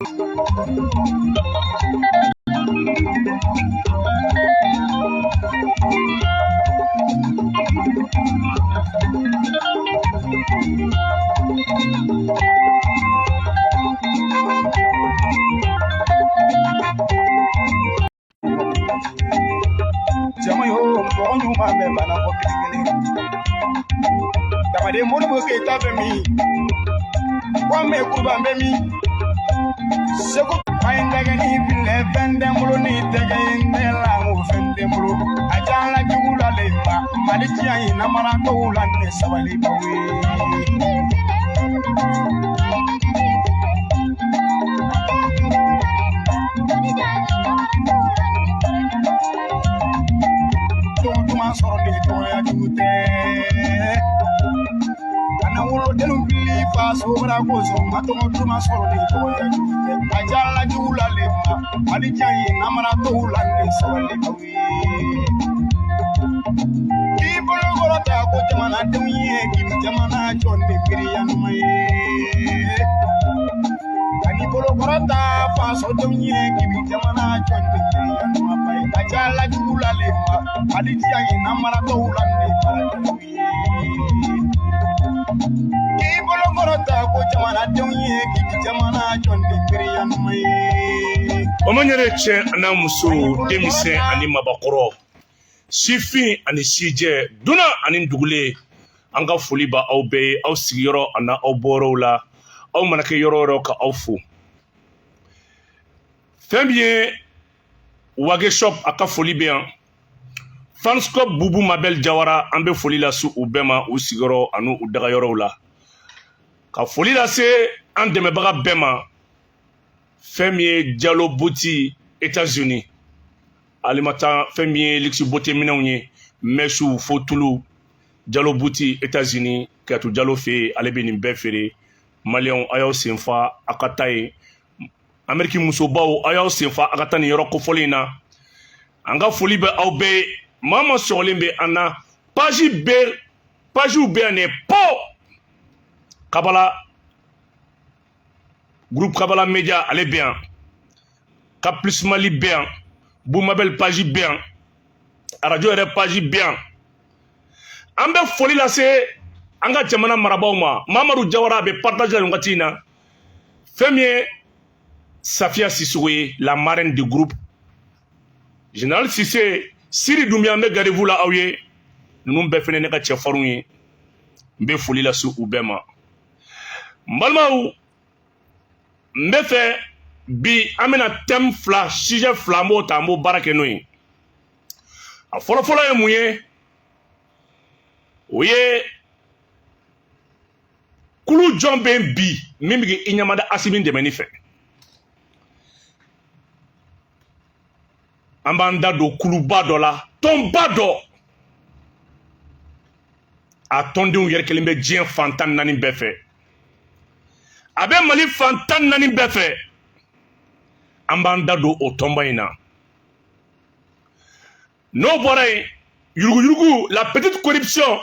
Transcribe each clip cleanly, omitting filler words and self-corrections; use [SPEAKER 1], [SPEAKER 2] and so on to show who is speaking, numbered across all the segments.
[SPEAKER 1] Jama yo, mɔgɔ ɲuman bɛ bana fɔ kelen kelen. Damaden Modibo Keyita bɛ min? Kwame Nkrumah bɛ min? Segu a ye n tɛgɛ ni filɛ, fɛn tɛ n bolo ni tɛgɛ ye n tɛ la, n ko fɛn tɛ n bolo. A jala jugu la le ma Mali diya in namaratɔw la ne sabalibaw ye. Tɔgɔ duman sɔrɔ ni tɔgɔya jugu tɛ. Kana wolodenw fili faso bara kosɔn, ma tɔgɔ duman sɔrɔ ni tɔgɔya jugu tɛ. A jala jugu la le ma Mali diya in namaratɔw la ne sabalibaw ye. K'i bolo kɔrɔta ko jamanadenw ye, k'i bɛ jamana jɔ ni miiriya ɲuman ye. Kan'i bolo kɔrɔta fasodenw ye, k'i bɛ jamana jɔ ni miiriya ɲuman ba ye. A jala jugu la le ma Mali diya in namaratɔw la ne baarakɛlaw ye. K'i bolo kɔrɔta ko jamanadenw ye, k'i bɛ jamana jɔ ni miiriya ɲuman ye.
[SPEAKER 2] O ma ɲɛrɛ cɛ an'a muso, denmisɛn ani mabakɔrɔ, sifin ani sijɛ, dunan ani dugulen, an ka foli b'aw aw bɛɛ ye aw sigiyɔrɔ ani aw bɔyɔrɔw la, aw mana kɛ yɔrɔ o yɔrɔ, ka aw fo. Fɛn min ye Wage Shop, a ka foli bɛ yan. Fanscop Bubu Mabel Jawara, an bɛ foli lase u bɛɛ ma u sigiyɔrɔ ani u dagayɔrɔw la, ka foli lase an dɛmɛbaga bɛɛ ma. Fɛn min ye Jalo Boti États-Unis alimata, fɛn min ye luxe beauté minɛnw ye, mèches fo tulu, Jalo Boti États-Unis, Kɛtu Jalo fɛ yen, ale bɛ nin bɛɛ feere. Maliyɛnw, a y'aw sen fa a ka taa yen. Ameriki musobaw, a y'aw sen fa a ka taa nin yɔrɔ kofɔlen in na. An ka foli bɛ aw bɛɛ ye. Maa ma sɔgɔlen bɛ an na, page bɛ, pagew bɛ yan, nin po Kabala groupe, Kabala Media, ale bɛ yan, Cap Plus Mali bɛ yan, Bumabel page bɛ yan, arajo yɛrɛ page bɛ yan. An bɛ foli lase an ka jamana marabaaw ma. Mamadu Jawara bɛ partage la nin wagati in na. Fɛn min ye Safiya Sisoko ye, la marraine du groupe, Général Sise, Siri Dunbiya, an bɛ garde la aw ye. Ninnu bɛɛ fɛnɛ ne ka cɛfarinw ye, n bɛ foli lase u bɛɛ ma. N balimaw, n bɛ fɛ bi an bɛna thème fila, sujet fila, an b'o ta, an b'o baara kɛ n'o ye. A fɔlɔfɔlɔ ye mun ye? O ye kulu jɔn bɛ yen bi min bɛ k'i ɲɛmada Asimi dɛmɛni fɛ? An b'an da don kuluba dɔ la, tɔnba dɔ, a tɔndenw yɛrɛ kelen bɛ diɲɛ fan 14 bɛɛ fɛ, a bɛ Mali fan 14 bɛɛ fɛ. An b'an da don o tɔnba in na. N'o bɔra yen, yuruguyurugu, la petite corruption,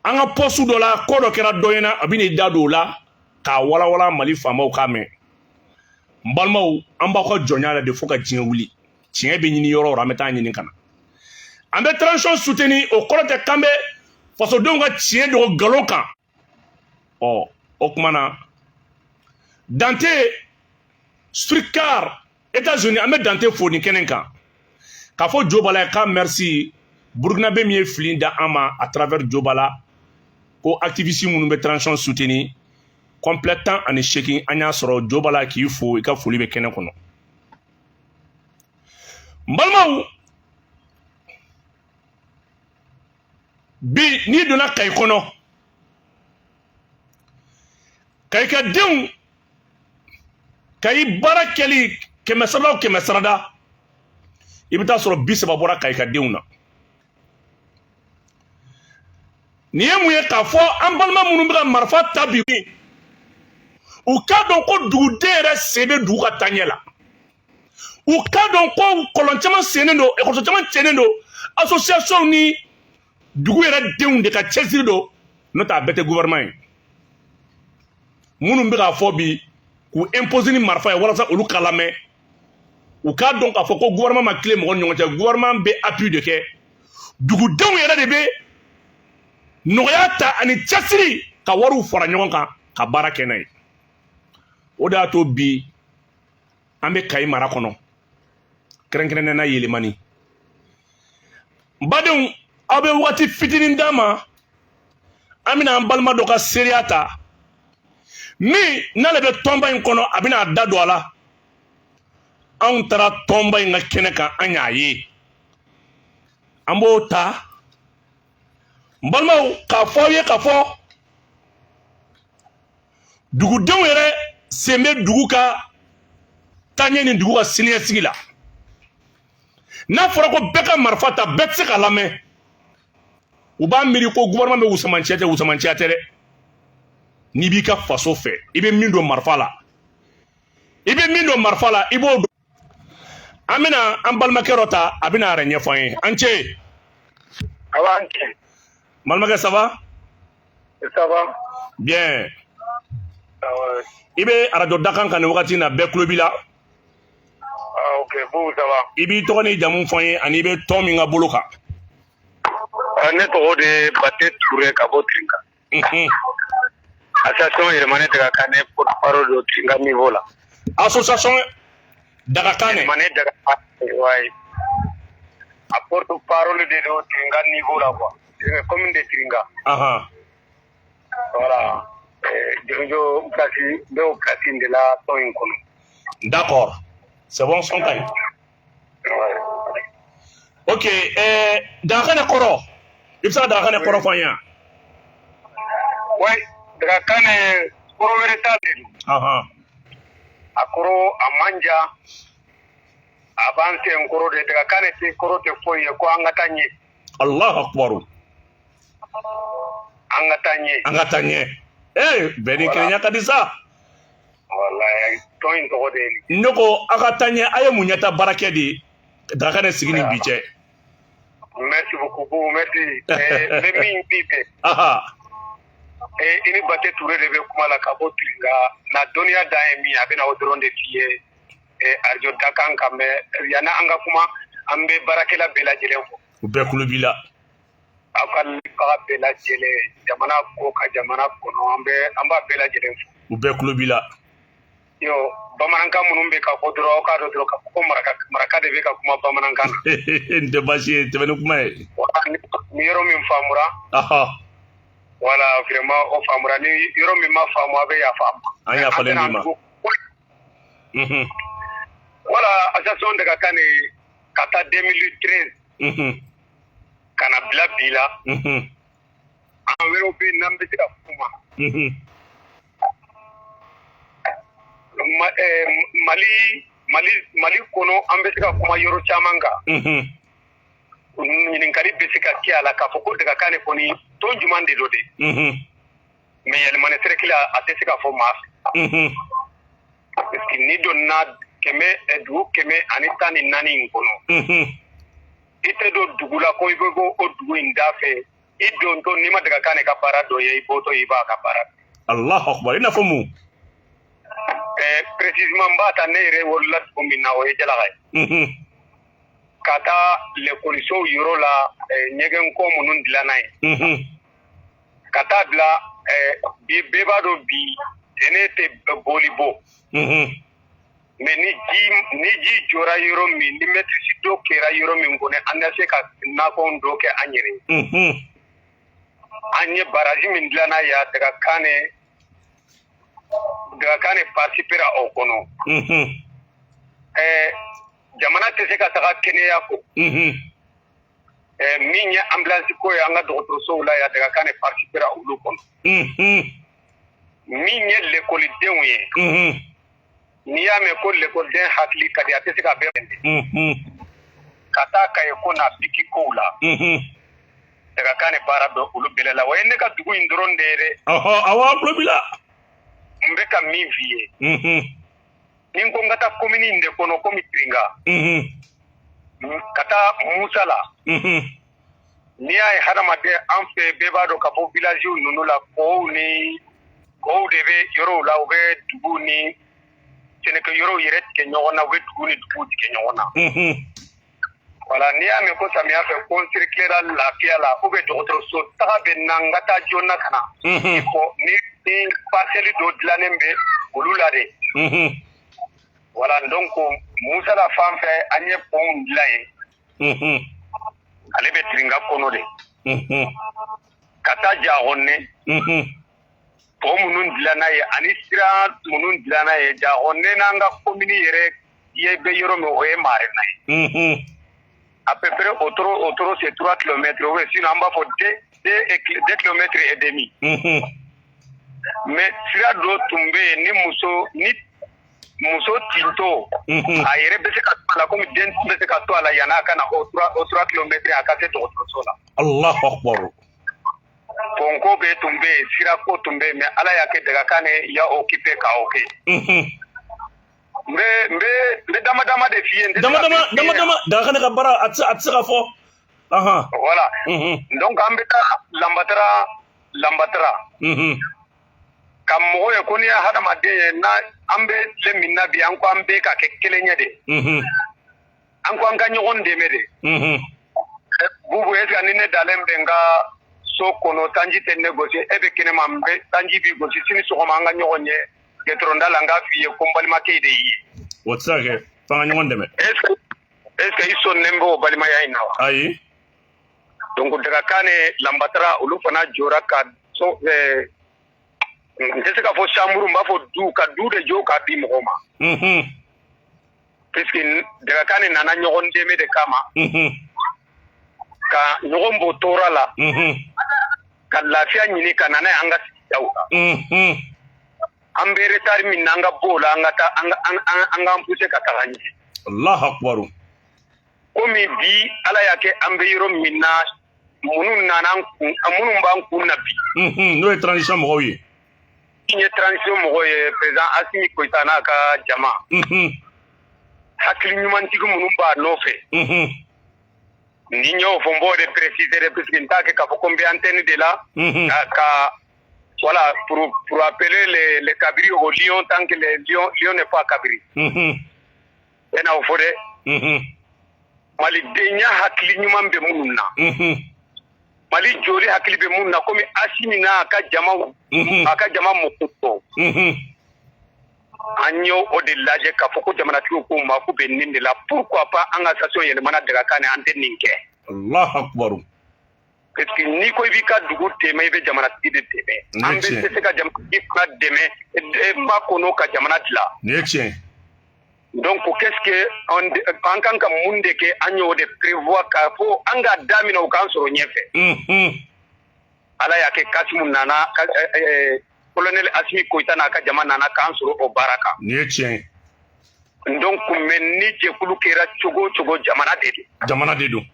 [SPEAKER 2] an ka poste dɔ la, ko dɔ kɛra dɔ ɲɛna, a bɛ n'i da don o la k'a walawala Mali faamaw k'a mɛn. N balimaw, an b'aw ka jɔnya la de fo ka diɲɛ wuli. Tiɲɛ bɛ ɲini yɔrɔ o yɔrɔ, an bɛ taa ɲini ka na. An bɛ transition soutenir, o kɔrɔ tɛ k'an bɛ fasodenw ka tiɲɛ dogo nkalon kan. Ɔ, o tuma na, Dante Streetcar États-Unis, an bɛ Dante fo nin kɛnɛ kan k'a fɔ Jobala ye k'a merci. Burukinabe min ye fili da an ma à travers Jobala ko activiste minnu bɛ transition soutenir, complet 18, an y'a sɔrɔ. Jobala, k'i fo, i ka foli bɛ kɛnɛ kɔnɔ. N balimaw, bi n'i donna Kayi kɔnɔ, Kayi ka denw, Kayi baara kɛli 100 sarada o 100 sarada, i bɛ taa sɔrɔ 30 bɔra Kayi ka denw na. Nin ye mun ye? K'a fɔ an balima minnu bɛ ka marifa ta bi, u k'a dɔn ko duguden yɛrɛ sen bɛ dugu ka taaɲɛ la. U k'a dɔn ko kɔlɔn caman sennen don, ekɔliso caman tiɲɛnen don, association ni dugu yɛrɛ denw de ka cɛsiri don, n'o tɛ a bɛɛ tɛ gouvernement ye. Minnu bɛ k'a fɔ bi K'u imposer ni marifa ye walasa olu ka lamɛn, u k'a dɔn k'a fɔ ko gouvernement ma tilen mɔgɔ ni ɲɔgɔn cɛ. Gouvernement bɛ appui de kɛ, dugudenw yɛrɛ de bɛ nɔgɔya ta ani cɛsiri ka wariw fara ɲɔgɔn kan ka baara kɛ n'a ye. O de y'a to bi an bɛ Kayi mara kɔnɔ, kɛrɛnkɛrɛnnenya na Yelemani. N badenw, aw bɛ waati fitinin d'an ma, an bɛna an balima dɔ ka seereya ta min n'ale bɛ tɔnba in kɔnɔ, a bɛna a da don a la. Anw taara tɔnba in ka kɛnɛ kan, an y'a ye, an b'o ta. N balimaw, k'a fɔ aw ye k'a fɔ dugudenw yɛrɛ sen bɛ dugu ka taaɲɛ ni dugu ka siniɲɛsigi la. N'a fɔra ko bɛɛ ka marifa ta, bɛɛ tɛ se ka lamɛn. U b'a miiri ko gouvernement bɛ wusamanciya tɛ, wusamanciya tɛ dɛ. N'i b'i ka faso fɛ, i bɛ min don marifa la, i bɛ min don marifa la, i b'o don. An bɛna an balimakɛ dɔ ta, a bɛna a yɛrɛ ɲɛfɔ an ye. An ce.
[SPEAKER 3] Awa, an ce.
[SPEAKER 2] Balimakɛ, ça va?
[SPEAKER 3] Ça va.
[SPEAKER 2] Bien. I bɛ arajo Dakan kan nin wagati in na, bɛɛ tulo b'i la.
[SPEAKER 3] Ah, ok, bon, ça va.
[SPEAKER 2] I b'i tɔgɔ n'i jamu fɔ an ye ani i bɛ tɔn min ka bolo kan.
[SPEAKER 3] Ah, ne tɔgɔ de ye Bate Ture ka bɔ Tirinka. Association Yɛlɛmani Dagakanɛ, porte-parole don Tirinka niveau la.
[SPEAKER 2] Association Dagakanɛ.
[SPEAKER 3] Yɛlɛmani Dagakanɛ, ouais. A porte-parole de don Tirinka niveau la quoi. Commune de Tirinka. Voilà. Jojo place bɛ o place in de la tɔn in kɔnɔ.
[SPEAKER 2] D'accord. C'est bon, son ka ɲi.
[SPEAKER 3] Ouais.
[SPEAKER 2] Ok, Dagakanɛ kɔrɔ. I bɛ se ka Dagakanɛ kɔrɔ fɔ an ye wa?
[SPEAKER 3] Ouais, Dagakanɛ kɔrɔ wɛrɛ t'a de don. A kɔrɔ a man jan. A b'an sen kɔrɔ de Dagakanɛ tɛ kɔrɔ tɛ foyi ye ko an ka taa ɲɛ.
[SPEAKER 2] Allahu akbar.
[SPEAKER 3] An ka taa ɲɛ.
[SPEAKER 2] An ka taa ɲɛ. Ee, bɛɛ ni kelenya ka di sa.
[SPEAKER 3] Walayi, tɔn in tɔgɔ de ye nin.
[SPEAKER 2] Ne ko aw ka taa ɲɛ, a ye mun ɲɛta baara kɛ de Dagakanɛ sigi ni bi cɛ?
[SPEAKER 3] Merci beaucoup, Boubou, merci. N bɛ min f'i fɛ. I ni Bate Ture de bɛ kuma la ka bɔ Tirinka. Na dɔnniya dan ye min ye, a bɛna o dɔrɔn de f'i ye arajo Dakan kan. Mais yanni an ka kuma, an bɛ baarakɛla bɛɛ lajɛlen fo.
[SPEAKER 2] U bɛɛ kulo b'i la.
[SPEAKER 3] Aw ka baga bɛɛ lajɛlen, jamana ko ka jamana kɔnɔ, an bɛ an b'a bɛɛ lajɛlen fo.
[SPEAKER 2] U bɛɛ kulo b'i la.
[SPEAKER 3] Yo, bamanankan minnu bɛ ka fɔ dɔrɔn, aw k'a dɔn dɔrɔn k'a fɔ ko maraka maraka de bɛ ka kuma bamanankan na.
[SPEAKER 2] Nin tɛ baasi ye, tɛmɛ ni kuma ye.
[SPEAKER 3] Ni yɔrɔ min faamura, voilà, vraiment o faamura. Ni yɔrɔ min ma faamu, a bɛ yafa an ma.
[SPEAKER 2] An yafalen d'i ma.
[SPEAKER 3] Voilà, association Dagakanɛ ka taa 2013 ka na bila bi la. An wɛrɛw bɛ yen n'an bɛ se ka kuma. Mali Mali Mali kɔnɔ, an bɛ se ka kuma yɔrɔ caman kan. Ɲininkali bɛ se ka kɛ a la k'a fɔ ko Dagakanɛ kɔni tɔn jumɛn de don de. Mais Yɛlɛmani cercle, a tɛ se ka fɔ maa fɛ. Parce que n'i donna kɛmɛ dugu 114 in kɔnɔ, i tɛ don dugu la ko i bɛ bɔ o dugu in da fɛ, i dontɔ n'i ma Dagakanɛ ka baara dɔ ye, i bɔtɔ i b'a ka baara.
[SPEAKER 2] Allahu akbar, i n'a fɔ mun?
[SPEAKER 3] Précisément, n b'a ta ne yɛrɛ wolola dugu min na, o ye Jalaga ye. Ka taa lekɔlisow yɔrɔ la, ɲɛgɛn ko minnu dilanna ye. Ka taa bila bi, bɛɛ b'a dɔn bi sɛnɛ tɛ boli bɔ. Mais ni ji jɔra yɔrɔ min, ni maîtrise dɔ kɛra yɔrɔ min kɔnɔ, an ka se ka nakɔw dɔ kɛ an yɛrɛ ye. An ye barrage min dilanna yan, Dagakanɛ participera o kɔnɔ. Jamana tɛ se ka taga kɛnɛya kɔ. Min ye ambulance ko ye an ka dɔgɔtɔrɔsow la yan, Dagakanɛ participera olu kɔnɔ. Min ye lekɔlidenw ye, n'i y'a mɛn ko lekɔliden hakili ka di, a tɛ se ka bɛɛ ka taa Kaye ko n'a biki kow la. Dagakanɛ baara bɛ olu bɛɛ la. O ye ne ka dugu in dɔrɔn de ye dɛ.
[SPEAKER 2] Awɔ, an tulo b'i la.
[SPEAKER 3] N bɛ ka min f'i ye, ni n ko n ka taa commune in de kɔnɔ, komi Tirinka, ka taa Musala, n'i y'a ye hadamaden an fɛ, bɛɛ b'a dɔn k'a fɔ village ninnu la, kɔw ni kɔw de bɛ yɔrɔw la, u bɛ dugu ni sɛnɛkɛ yɔrɔw yɛrɛ tigɛ ɲɔgɔn na, u bɛ dugu ni dugu tigɛ ɲɔgɔn na. Voilà, n'i y'a mɛn ko samiya fɛ ko n circulera lafiya la ou bien dɔgɔtɔrɔso taga bɛ n na, n ka taa joona ka na. Bon, ni parcelle dɔ dilannen bɛ olu la de. Voilà, donc Musala fan fɛ, an ye pont dilan yen. Ale bɛ Tirinka kɔnɔ de. Ka taa Diagoné. Pont minnu dilanna ye ani sira minnu dilanna ye, Diagoné n'an ka commune yɛrɛ ye bɛ yɔrɔ min, o ye Marena ye. À peu près au trop, c'est 3 km, ou sinon an b'a fɔ 2 km et demi. Mais sira dɔ tun bɛ yen, ni muso tintɔ, a yɛrɛ bɛ se ka to a la komi den bɛ se ka to a la yan'a ka na o 3 km, a ka se dɔgɔtɔrɔso la.
[SPEAKER 2] Allahu akbar.
[SPEAKER 3] Pont ko bɛɛ tun bɛ yen, sirako tun bɛ yen, mais Ala y'a kɛ Dagakane y'a occupé k'a kɛ. N bɛ dama dama de f'i ye.
[SPEAKER 2] Dama dama dama dama, Dagakane ka baara a tɛ se ka fɔ.
[SPEAKER 3] Voilà. Donc an bɛ taa Lambatara, Lambatara. Ka mɔgɔ ye ko n'i ye hadamaden ye, n'a an bɛ tile min na bi, an ko an bɛɛ ka kɛ kelen ye de. An ko an ka ɲɔgɔn dɛmɛ de. Bubu, est ce que ni ne dalen bɛ n ka so kɔnɔ, sanji tɛ ne gosi, e bɛ kɛnɛma, n bɛ sanji b'i gosi, sini sɔgɔma an ka ɲɔgɔn ye goudron da la, n k'a f'i ye ko n balimakɛ de y'i ye?
[SPEAKER 2] O tɛ se ka kɛ, f'an ka ɲɔgɔn dɛmɛ.
[SPEAKER 3] Est ce que i sɔnnen bɛ o balimaya in na wa?
[SPEAKER 2] Ayi.
[SPEAKER 3] Donc Dagakane, Lambatara, olu fana jɔra ka so, n tɛ se k'a fɔ chambre, n b'a fɔ du, ka du de jɔ k'a di mɔgɔw ma. Puisque Dagakane nana ɲɔgɔn dɛmɛ de kama. Ka ɲɔgɔn bɔ tɔɔrɔ la. Ka lafiya ɲini ka na n'a ye an ka sigidaw la. An bɛ retard min na, an ka bɔ o la, an ka taa an k'an pousser ka taga ɲɛ.
[SPEAKER 2] Allahu akbar.
[SPEAKER 3] Komi bi Ala y'a kɛ an bɛ yɔrɔ min na, minnu nana an kun, minnu b'an kun na bi.
[SPEAKER 2] N'o ye transition mɔgɔw ye.
[SPEAKER 3] Min ye transition mɔgɔw ye, président Assimi Goïta n'a ka jama. Hakili ɲumantigi minnu b'a nɔfɛ. Ni n y'o fɔ, n b'o de préciser de, puisque n t'a kɛ k'a fɔ ko n bɛ antenne de la. Ka voilà, pour appeler les cabris au lion tant que les lions lion n'est pas cabri. E n'o fɔ dɛ. Malidenya hakili ɲuman bɛ minnu na. Mali joli hakili bɛ minnu na, komi Assimi n'a ka jama, a ka jama mɔgɔw tɔ. An y'o o de lajɛ k'a fɔ ko jamanatigiw ko ma k'u bɛ nin de la, pourquoi pas an ka station yɛlɛmana Dagakane, an tɛ nin kɛ.
[SPEAKER 2] Allahu akbar.
[SPEAKER 3] Parce que n'i ko i b'i ka dugu dɛmɛ, i bɛ jamanatigi de dɛmɛ. An bɛ se ka jamanatigi fana dɛmɛ ba kɔnɔ ka jamana dilan.
[SPEAKER 2] Nin ye tiɲɛ.
[SPEAKER 3] Donc qu'est-ce que an kan ka mun de kɛ? An y'o de prévoir k'a fɔ an ka daminɛ, o k'an sɔrɔ ɲɛfɛ. Ala y'a kɛ Kasimu nana, colonel Assimi Goïta n'a ka jama nana k'an sɔrɔ o baara kan.
[SPEAKER 2] Nin ye tiɲɛ
[SPEAKER 3] ye. Donc mais ni jɛkulu kɛra cogo o cogo, jamana de don.
[SPEAKER 2] Jamana de don.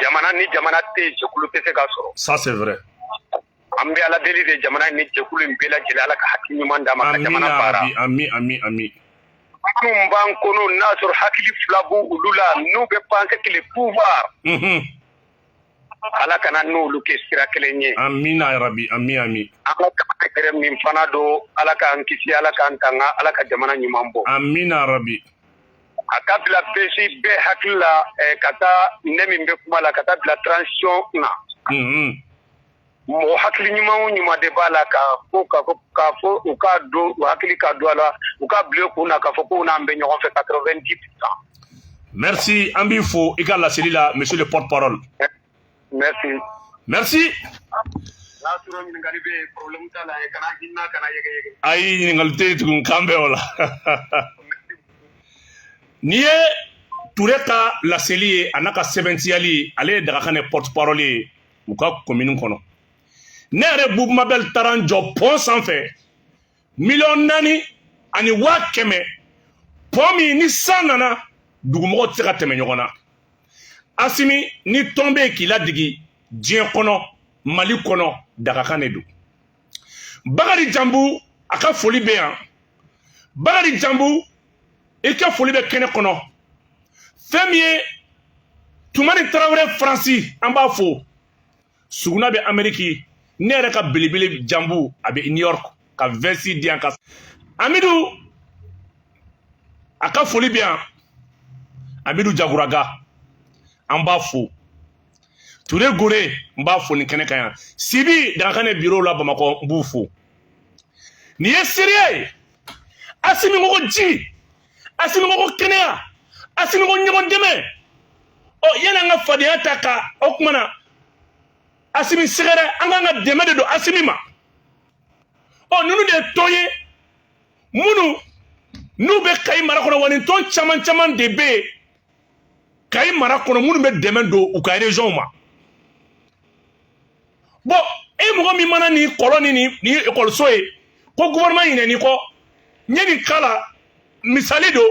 [SPEAKER 3] Jamana ni jamana tɛ yen, jɛkulu tɛ se ka sɔrɔ.
[SPEAKER 2] Ça, c'est vrai.
[SPEAKER 3] An bɛ Ala deli de, jamana ni jɛkulu in bɛɛ lajɛlen, Ala ka hakili ɲuman d'a ma ka jamana baara.
[SPEAKER 2] Ami, ami, ami.
[SPEAKER 3] Minnu b'an kɔnɔ, n'a sɔrɔ hakili fila b'u olu la, n'u bɛ penser que le pouvoir. Ala kana n'olu kɛ sira kelen ye.
[SPEAKER 2] Amina yarabi, ami, ami.
[SPEAKER 3] An ka jamana yɛrɛ min fana don, Ala k'an kisi, Ala k'an tanga, Ala ka jamana ɲuman bɔ.
[SPEAKER 2] Amina yarabi.
[SPEAKER 3] A ka bila bɛsi bɛɛ hakili la, ka taa ne min bɛ kuma la, ka taa bila transition na. Mɔgɔ hakili ɲuman o ɲuman de b'a la ka ko k'a fɔ u k'a don, u hakili ka don a la, u ka bila u kun na k'a fɔ k'u n'an bɛ ɲɔgɔn fɛ 90%.
[SPEAKER 2] Merci, an b'i fo i ka laseli la, monsieur le porte-parole.
[SPEAKER 3] Merci.
[SPEAKER 2] Merci.
[SPEAKER 3] N'a sɔrɔ ɲininkali bɛ yen, problème t'a la, kana hinɛ, kana yɛgɛ yɛgɛ.
[SPEAKER 2] Ayi, ɲininkali tɛ yen tugun, k'an bɛn o la. Nin ye Ture ka laseli ye, a n'a ka sɛbɛntiyali. Ale ye Dagakanɛ porte-parole ye u ka commune kɔnɔ. Ne yɛrɛ Bubu Mabel taara n jɔ pont sanfɛ, 4,100,000, pont min ni san nana, dugumɔgɔw tɛ se ka tɛmɛ ɲɔgɔn na. Asimi ni tɔn bɛ yen k'i ladigi diɲɛ kɔnɔ, Mali kɔnɔ, Dagakan de don. Bakari Jambu, a ka foli bɛ yan. Bakari Jambu, i ka foli bɛ kɛnɛ kɔnɔ. Fɛn min ye Tumani Tarawele Faransi, an b'a fo. Suguna bɛ Ameriki. Ne yɛrɛ ka belebele Jambu, a bɛ New York ka veste di yan ka Amidu. A ka foli bɛ yan. Amidu Jaguraga, an b'a fo. Ture Gore, n b'a fo nin kɛnɛ kan yan. Sibi Dagakane bureau la Bamakɔ, n b'u fo. Nin ye seereya ye. Asimi ko ko ji, Asimi ko ko kɛnɛya, Asimi ko ɲɔgɔn dɛmɛ. Ɔ, yanni an ka fadenya ta ka o kuma na Asimi sɛgɛrɛ, an k'an ka dɛmɛ de don Asimi ma. Ɔ, ninnu de ye tɔn ye minnu n'u bɛ Kayi mara kɔnɔ, wa nin tɔn caman caman de bɛ yen Kayi mara kɔnɔ minnu bɛ dɛmɛ don u ka région ma. Bon, e mɔgɔ min mana nin kɔlɔn ni nin ekɔliso ye ko gouvernement ɲinɛn'i kɔ, n ye nin k'a la misali don.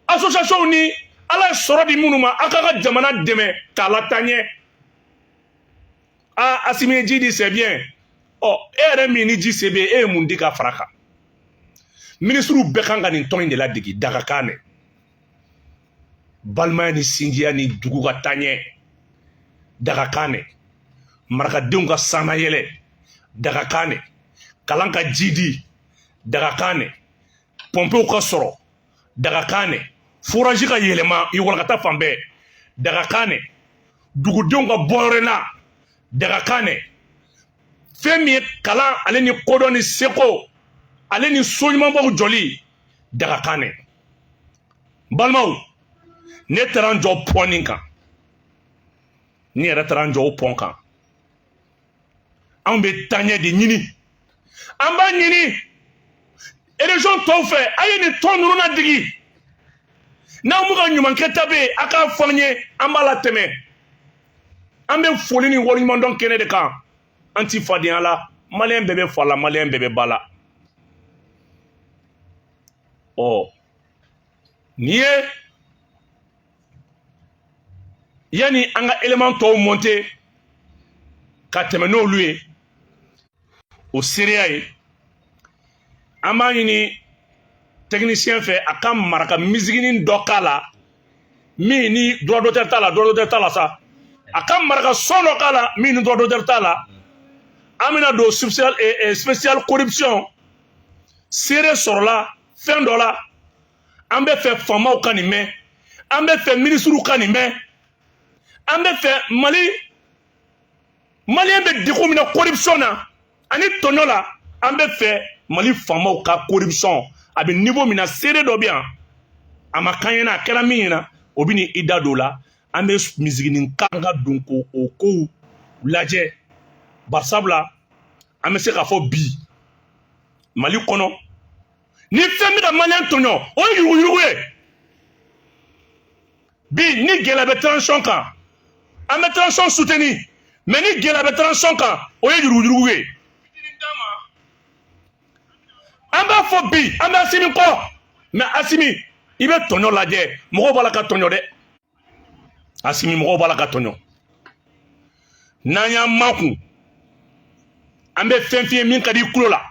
[SPEAKER 2] Association ni Ala ye sɔrɔ di minnu ma, aw k'a ka jamana dɛmɛ k'a lataa ɲɛ. Aa, Asimi ye ji di, c'est bien. Ɔ, e yɛrɛ min ni ji se bɛ, e ye mun di ka fara kan? Minisiriw bɛɛ kan ka nin tɔn in de ladege. Dagakan dɛ, balimaya ni sinjiya ni dugu ka taaɲɛ, dagakan dɛ, marakadenw ka sannayɛlɛ, dagakan dɛ, kalan ka ji di, dagakan dɛ, pɔnpew ka sɔrɔ, dagakan dɛ, forage ka yɛlɛma i walakata fan bɛɛ, dagakan dɛ, dugudenw ka bɔ yɔrɔ la, dagakan dɛ, fɛn min ye kalan ale ni kodɔn ni seko ale ni so ɲumanbaw jɔli, dagakan dɛ. N balimaw, ne taara n jɔ pɔn nin kan, ne yɛrɛ taara n jɔ o pɔn kan. Anw bɛ taaɲɛ de ɲini, an b'a ɲini région tɔw fɛ, a ye nin tɔn ninnu ladigi. N'aw m'u ka ɲumankɛta bɛ yen, a k'a fɔ an ye, an b'a latɛmɛ. An bɛ foli ni waleɲumandɔn kɛnɛ de kan. An ti fadenya la, maliyɛn bɛɛ bɛ fa la, maliyɛn bɛɛ bɛ ba la. Ɔ, nin ye yanni an ka élément tɔw monter ka tɛmɛ n'olu ye, o seereya ye. An b'a ɲini technicien fɛ, a ka maraka misiginin dɔ k'a la min ni droit d'auteur t'a la. Droit d'auteur t'a la sa, a ka maraka son dɔ k'a la min ni droit d'auteur t'a la. An bɛna don spécial, spécial corruption. Seere sɔrɔla fɛn dɔ la, an bɛ fɛ faamaw ka nin mɛn, an bɛ fɛ minisiriw ka nin mɛn, an bɛ fɛ Mali maliyɛn bɛ degun min na corruption na ani tɔɲɔ la, an bɛ fɛ Mali faamaw ka corruption a bɛ niveau min na. Seere dɔ bɛ yan, a ma kan ɲɛna, a kɛra min ɲɛna, o bɛ i da don o la. An bɛ misiginin kan ka don k'o o kow lajɛ, barisabula an bɛ se k'a fɔ bi Mali kɔnɔ, ni fɛn bɛ ka maliyɛn tɔɲɔ, o ye yuruguyurugu ye. Bi ni gɛlɛya bɛ transition kan, an bɛ transition soutenir, mais ni gɛlɛya bɛ transition kan, o ye yuruguyurugu ye. An b'a fɔ bi, an bɛ Asimi kɔ, mais Asimi, i bɛ tɔɲɔ lajɛ, mɔgɔw b'a la ka tɔɲɔ dɛ. Asimi, mɔgɔw b'a la ka tɔɲɔ. N'an y'an makun, an bɛ fɛn f'i ye min ka di i tulo la.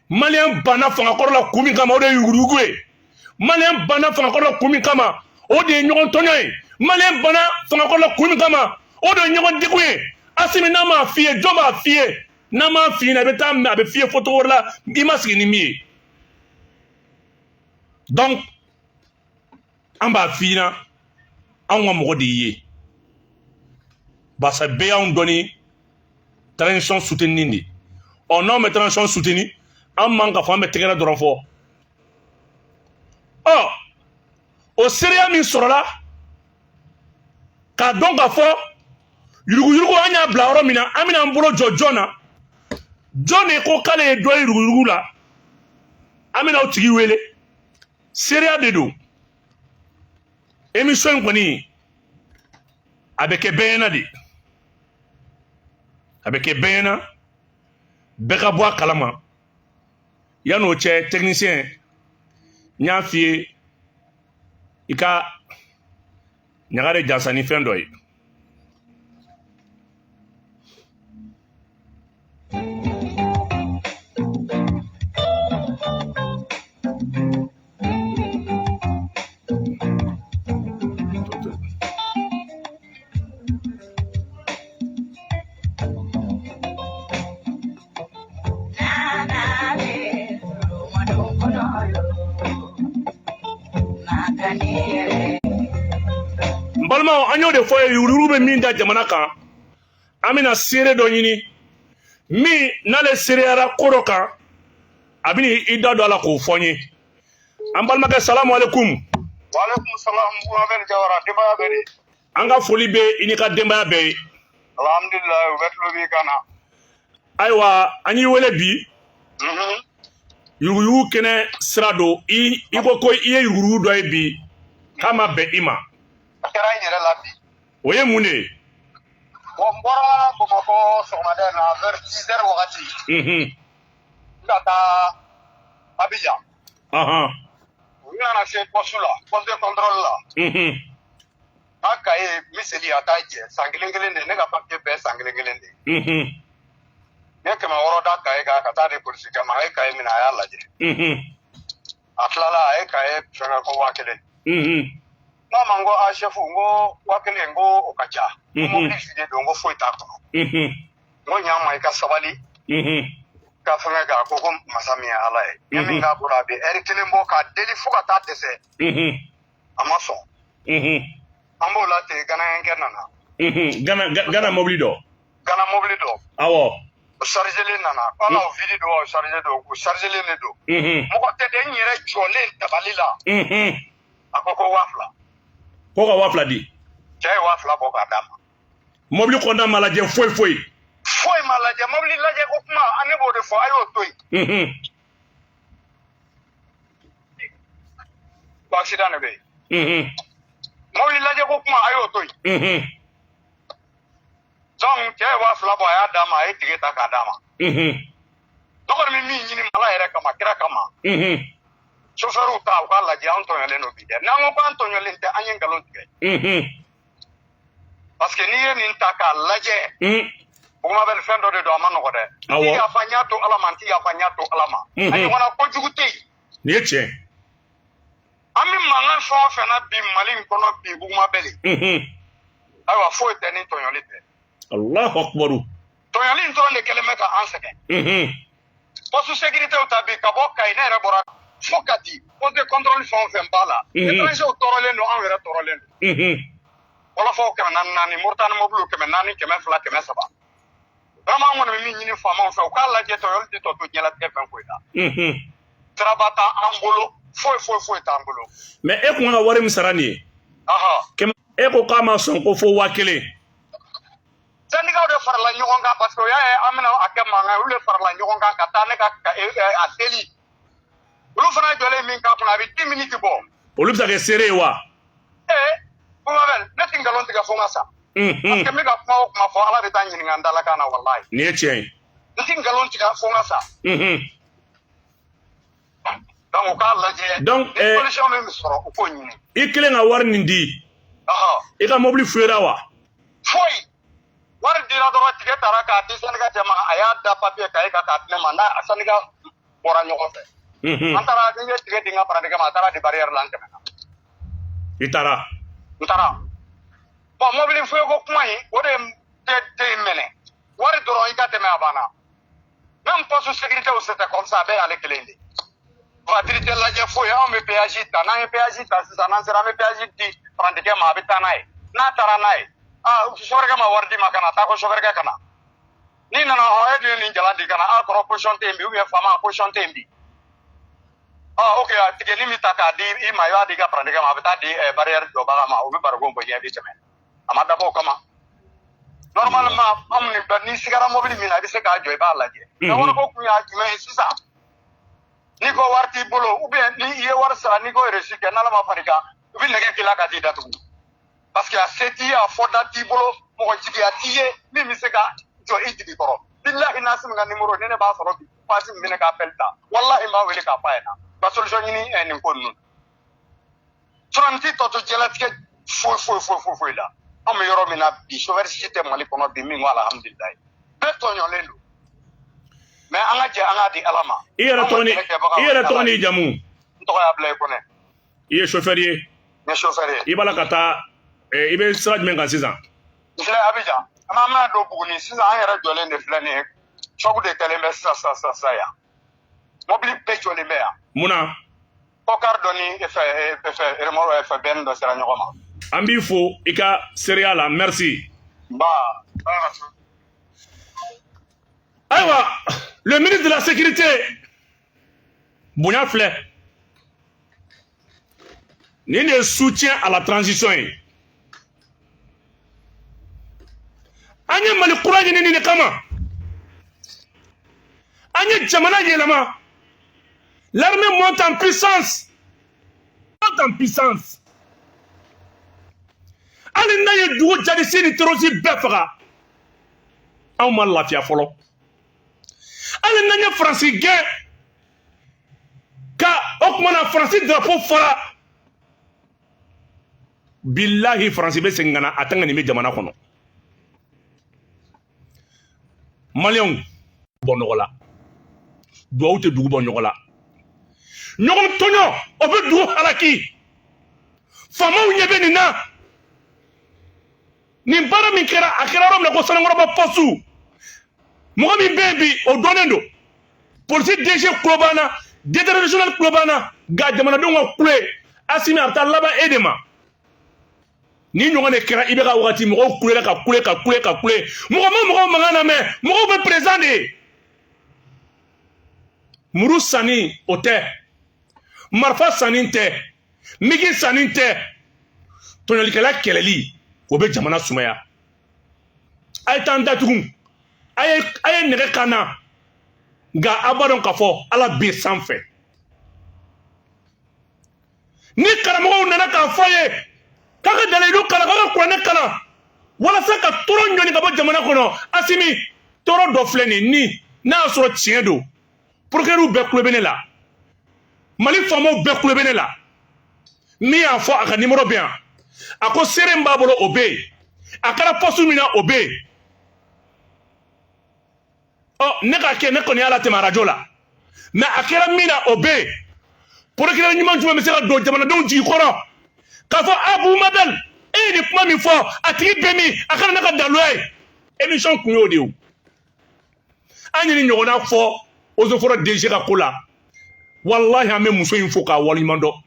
[SPEAKER 2] Maliyɛn banna fangakɔrɔ la kun min kama, o de ye yuruguyurugu ye. Maliyɛn banna fangakɔrɔ la kun min kama, o de ye ɲɔgɔn tɔɲɔ ye. Maliyɛn banna fangakɔrɔ la kun min kama, o de ye ɲɔgɔn degun ye. Asimi, n'a m'a f'i ye, jɔn b'a f'i ye? N'a m'a f'i ɲɛna, i bɛ taa a bɛ f'i ye fɔcogo wɛrɛ la, i ma sigi ni min ye. Donc an b'a f'i ɲɛna, anw ka mɔgɔ de y'i ye, barisa bɛɛ y'anw dɔn ni transition soutenir de. Ɔ, n'anw bɛ transition soutenir, an man ka fɔ an bɛ tɛgɛrɛ dɔrɔn fɔ. Ɔ, o seereya min sɔrɔla k'a dɔn k'a fɔ yuruguyurugu, an y'a bila yɔrɔ min na, an bɛna an bolo jɔ jɔn na? Jɔn de ko k'ale ye dɔ ye yuruguyurugu la? An bɛna o tigi wele. Seereya de don. Émission in kɔni, a bɛ kɛ bɛɛ ɲɛna de, a bɛ kɛ bɛɛ ɲɛna, bɛɛ ka bɔ a kalama. Yan'o cɛ, technicien, n y'a f'i ye, i ka ɲaga de jansa ni fɛn dɔ ye. Balimaw, an y'o de fɔ ye, yuruguyurugu bɛ min da jamana kan, an bɛna seere dɔ ɲini min n'ale seereyara ko dɔ kan, a bɛna i da don a la k'o fɔ n ye. An balimakɛ, salamu aleykum.
[SPEAKER 3] Waaleykum salam, Bubakari Jawara, denbaya bɛ di?
[SPEAKER 2] An ka foli bɛ i n'i ka denbaya bɛɛ ye.
[SPEAKER 3] Alhamdulilayi, u bɛ tulo b'i kan na.
[SPEAKER 2] Ayiwa, an y'i wele bi yuruguyurugu kɛnɛ sira don. I ko i ye yuruguyurugu dɔ ye bi k'a ma bɛn i ma.
[SPEAKER 3] A kɛra n yɛrɛ la bi.
[SPEAKER 2] O ye mun de ye?
[SPEAKER 3] Bon, n bɔra Bamakɔ sɔgɔmada in na vers 10 heures wagati. N ka taa Abidjan. U nana se poste la, poste de contrôle la. N ka cahier miseli a t'a jɛ, san kelen kelen de, ne ka papier bɛɛ san kelen kelen de. N ye 600 da cahier kan ka taa di polisikɛ ma, a ye cahier minɛ, a y'a lajɛ. A tilala, a ye cahier fɛngɛ ko 1000. N'a ma, n ko a chef, n ko 1000, n ko o ka ca. N ko mobili vide don, n ko foyi t'a kɔnɔ. N ko ɲa ma, i ka sabali. Ka fɛngɛ kɛ, a ko ko masa min ye Ala ye. N ye min k'a bolo, a bɛ ɛri kelen bɔ k'a deli fo ka taa dɛsɛ. A ma sɔn. An b'o la ten, Ganayenkɛ nana.
[SPEAKER 2] Gana mobili dɔ.
[SPEAKER 3] Gana mobili dɔ.
[SPEAKER 2] Awɔ.
[SPEAKER 3] O chargelen nana. Ko ala, o vide don wa, o chargé don, o chargelen de don. Mɔgɔ tɛ dɛ, n yɛrɛ jɔlen tabali la. A ko ko 2000.
[SPEAKER 2] Ko ka 2000 di.
[SPEAKER 3] Cɛ ye 2000 bɔ k'a d'a ma.
[SPEAKER 2] Mobili kɔnɔna ma lajɛ foyi foyi.
[SPEAKER 3] Foyi ma lajɛ, mobili lajɛ ko kuma, an ne b'o de fɔ, a y'o to yen. Ko accident de bɛ yen. Mobili lajɛ ko kuma, a y'o to yen. Donc cɛ ye 2000 bɔ, a y'a d'a ma, a ye tige ta k'a d'a ma. Ne kɔni bɛ min ɲini Ala yɛrɛ kama, kira kama. Chauffeur ta, u k'a lajɛ, an tɔɲɔlen don bi dɛ. N'an ko k'an tɔɲɔlen tɛ, an ye nkalon tigɛ. Parce que n'i ye nin ta k'a lajɛ, Buguma bɛ fɛn dɔ de don, a ma nɔgɔ dɛ. N ti yafa, n y'a to Ala ma, n ti yafa, n y'a to Ala ma. A ɲɔgɔnna kojugu tɛ yen.
[SPEAKER 2] Nin ye tiɲɛ.
[SPEAKER 3] An bɛ mankan fɛn o fɛn na bi Mali in kɔnɔ bi, Buguma bɛ. Ayiwa, foyi tɛ ni tɔɲɔli tɛ.
[SPEAKER 2] Allahu akbar.
[SPEAKER 3] Tɔɲɔli in dɔrɔn de kɛlen bɛ ka an sɛgɛn. Poste sécurité ta bi, ka bɔ Kayi, ne yɛrɛ bɔra fo Kati, poste de contrôle fɛn o fɛn b'a la. Étranger tɔɔrɔlen don, anw yɛrɛ tɔɔrɔlen don. Wɔlɔfɔw 400 400, Moritani mobiliw 400, 200, 300. Vraiment, an kɔni bɛ min ɲini faamaw fɛ, u k'a lajɛ, tɔɲɔli tɛ tɔ to diɲɛlatigɛ fɛn foyi la. Siraba t'an bolo, foyi foyi foyi t'an bolo.
[SPEAKER 2] Mais e kun ka wari min sara nin ye. E ko k'a ma sɔn ko fo 1000.
[SPEAKER 3] Syndicat de farala ɲɔgɔn kan, parce que o y'a ye an bɛna a kɛ mankan ye, olu de farala ɲɔgɔn kan ka taa ne ka a deli. Olu fana jɔlen min k'a kunna, a bɛ 10 minutes bɔ.
[SPEAKER 2] Olu bɛ se ka kɛ seere ye wa?
[SPEAKER 3] Ee, Bumabel, ne ti nkalon tigɛ fo n ka sa. Parce que n bɛ ka kuma o kuma fɔ, Ala bɛ taa n ɲininka n dalakan na, walayi.
[SPEAKER 2] Nin ye tiɲɛ ye.
[SPEAKER 3] N ti nkalon tigɛ fo n ka sa. Donc u k'a lajɛ.
[SPEAKER 2] Donc
[SPEAKER 3] ni solution min bɛ sɔrɔ, u k'o ɲini.
[SPEAKER 2] I kelen ka wari nin di. I ka mobili fuyera wa?
[SPEAKER 3] Foyi. Wari dira dɔrɔn, tigɛ taara k'a di syndicat cɛ ma, a y'a da papier cahier kan k'a di ne ma, n'a syndicat bɔra ɲɔgɔn fɛ. An taara, ni n ye tigɛ di n ka parantikɛ ma, a taara di barrière la, an tɛmɛna.
[SPEAKER 2] I taara.
[SPEAKER 3] N taara. Bon, mobili foyi ko kuma in, o de tɛ mɛnɛ. Wari dɔrɔn, i ka tɛmɛ, a banna. Même poste sécurité, c'était comme ça, a bɛɛ y'ale kelen de. Voiture tɛ lajɛ foyi, anw bɛ péage ta, n'an ye péage ta sisan, n'an sera, an bɛ péage di parantikɛ ma, a bɛ taa n'a ye. N'a taara n'a ye, ah, chauffeur ma wari di ma ka na taa, ko chauffeur ka na. N'i nana hɔn, e dun ye nin jalan di ka na, a kɔrɔ position tɛ yen bi, ou bien faama position tɛ yen bi. Ah, ok, a tigɛli min ta k'a di i ma, i b'a di i ka parantikɛ ma, a bɛ taa di barrière jɔbaga ma, o bɛ barigon bɔ ɲɛ, i bɛ tɛmɛ. A ma dabɔ o kama. Normalement, anw ni n'i sigara mobili min na, i bɛ se k'a jɔ, i b'a lajɛ. Mais wariko kun y'a jumɛn ye sisan? N'i ko wari t'i bolo, ou bien ni i ye wari sara, n'i ko reçu kɛ, n'Ala ma far'i kan, u bɛ nɛgɛ k'i la ka t'i datugu. Parce que a se t'i ye, a fɔda t'i bolo, mɔgɔ jigiya t'i ye min bɛ se ka jɔ i jigi kɔrɔ. Bilahi, Nasimu ka numéro, ni ne b'a sɔrɔ bi, pasi min bɛ ne ka appel ta, walahi n b'a wele k'a f'a ɲɛna. Ka solution ɲini nin ko ninnu. Sinon n t'i tɔ to diɲɛlatigɛ foyi foyi foyi foyi foyi la. An bɛ yɔrɔ min na bi, chauffeur si tɛ Mali kɔnɔ bi min ko alhamdulilayi. Bɛɛ tɔɲɔlen don. Mais an ka jɛ an k'a di Ala ma.
[SPEAKER 2] I yɛrɛ tɔgɔ ni i yɛrɛ tɔgɔ n'i jamu.
[SPEAKER 3] N tɔgɔ ye Abulayi Kɔnɛ.
[SPEAKER 2] I ye chauffeur ye.
[SPEAKER 3] N ye chauffeur ye.
[SPEAKER 2] I b'a la ka taa, i bɛ sira jumɛn kan sisan?
[SPEAKER 3] N filɛ Abidjan. An bɛna don Buguni sisan, an yɛrɛ jɔlen de filɛ nin ye. Choc de kɛlen bɛ sisan sisan sisan sisan yan. Mobili bɛɛ jɔlen bɛ yan.
[SPEAKER 2] Mun na?
[SPEAKER 3] Ko car dɔ ni fɛ remorque fɛ bɛn dɔ sera ɲɔgɔn ma.
[SPEAKER 2] An b'i fo i ka seereya la, merci.
[SPEAKER 3] Ba.
[SPEAKER 2] Ayiwa, le ministre de la Sécurité, bonya filɛ nin de ye, soutien à la transition ye. An ye Mali kura ɲini nin de kama, an ye jamana yɛlɛma. L'armée monte en puissance, monte en puissance. Hali n'a ye dugu djihadiste ni terroriste bɛɛ faga, anw ma lafiya fɔlɔ. Hali n'an ye Faransi gɛn ka o tuma na Faransi drapeau fara, bilahi, Faransi bɛ segin ka na a tɛ ka nin bɛ jamana kɔnɔ. Maliyɛnw bɔ nɔgɔ la, duwawu tɛ dugu bɔ ɲɔgɔn la, ɲɔgɔn tɔɲɔ o bɛ dugu halaki. Faamaw ɲɛ bɛ nin na. Nin baara min kɛra, a kɛra yɔrɔ min na ko Sanankɔrɔba poste, mɔgɔ min bɛ yen bi, o dɔnnen don. Polisi DG kulo b'an na, directeur régional kulo b'an na, nka jamanadenw ka kule. Asimi, a bɛ taa laban e de ma. Ni ɲɔgɔn de kɛra IBK wagati, mɔgɔw kulela ka kule ka kule ka kule, mɔgɔ ma mɔgɔw mankan na mɛn, mɔgɔw bɛ président de ye. Muru sanni o tɛ, marifa sanni tɛ, migi sanni tɛ, tɔɲɔlikɛla kɛlɛli o bɛ jamana sumaya. A ye taa an datugu, a ye nɛgɛ kan na, nka a b'a dɔn k'a fɔ Ala bɛ sanfɛ. Ni karamɔgɔw nana k'a fɔ a ye k'a ka dalilu kalan, k'a ka kuranɛ kalan walasa ka tɔɔrɔ ɲɔni ka bɔ jamana kɔnɔ, Asimi, tɔɔrɔ dɔ filɛ nin ni n'a y'a sɔrɔ tiɲɛ don, procureur bɛɛ kulo bɛ ne la, Mali faamaw bɛɛ kulo bɛ ne la. Min y'a fɔ, a ka numéro bɛ yan. A ko seere min b'a bolo, o bɛ yen. A kɛra poste min na, o bɛ yen. Ɔ, ne k'a kɛ, ne kɔni y'a latɛmɛ arajo la, mais a kɛra min na, o bɛ yen. Procureur ɲuman jumɛn bɛ se ka don jamanadenw jigi kɔrɔ k'a fɔ a Bubu Mabel, e ye nin kuma min fɔ, a tigi bɛ min, a kana ne ka daluya ye? Émission kun y'o de ye. O an ye nin ɲɔgɔnna fɔ Eaux et Forêts DG ka ko la. Walahi, an bɛ muso in fo k'a waleɲuman dɔn.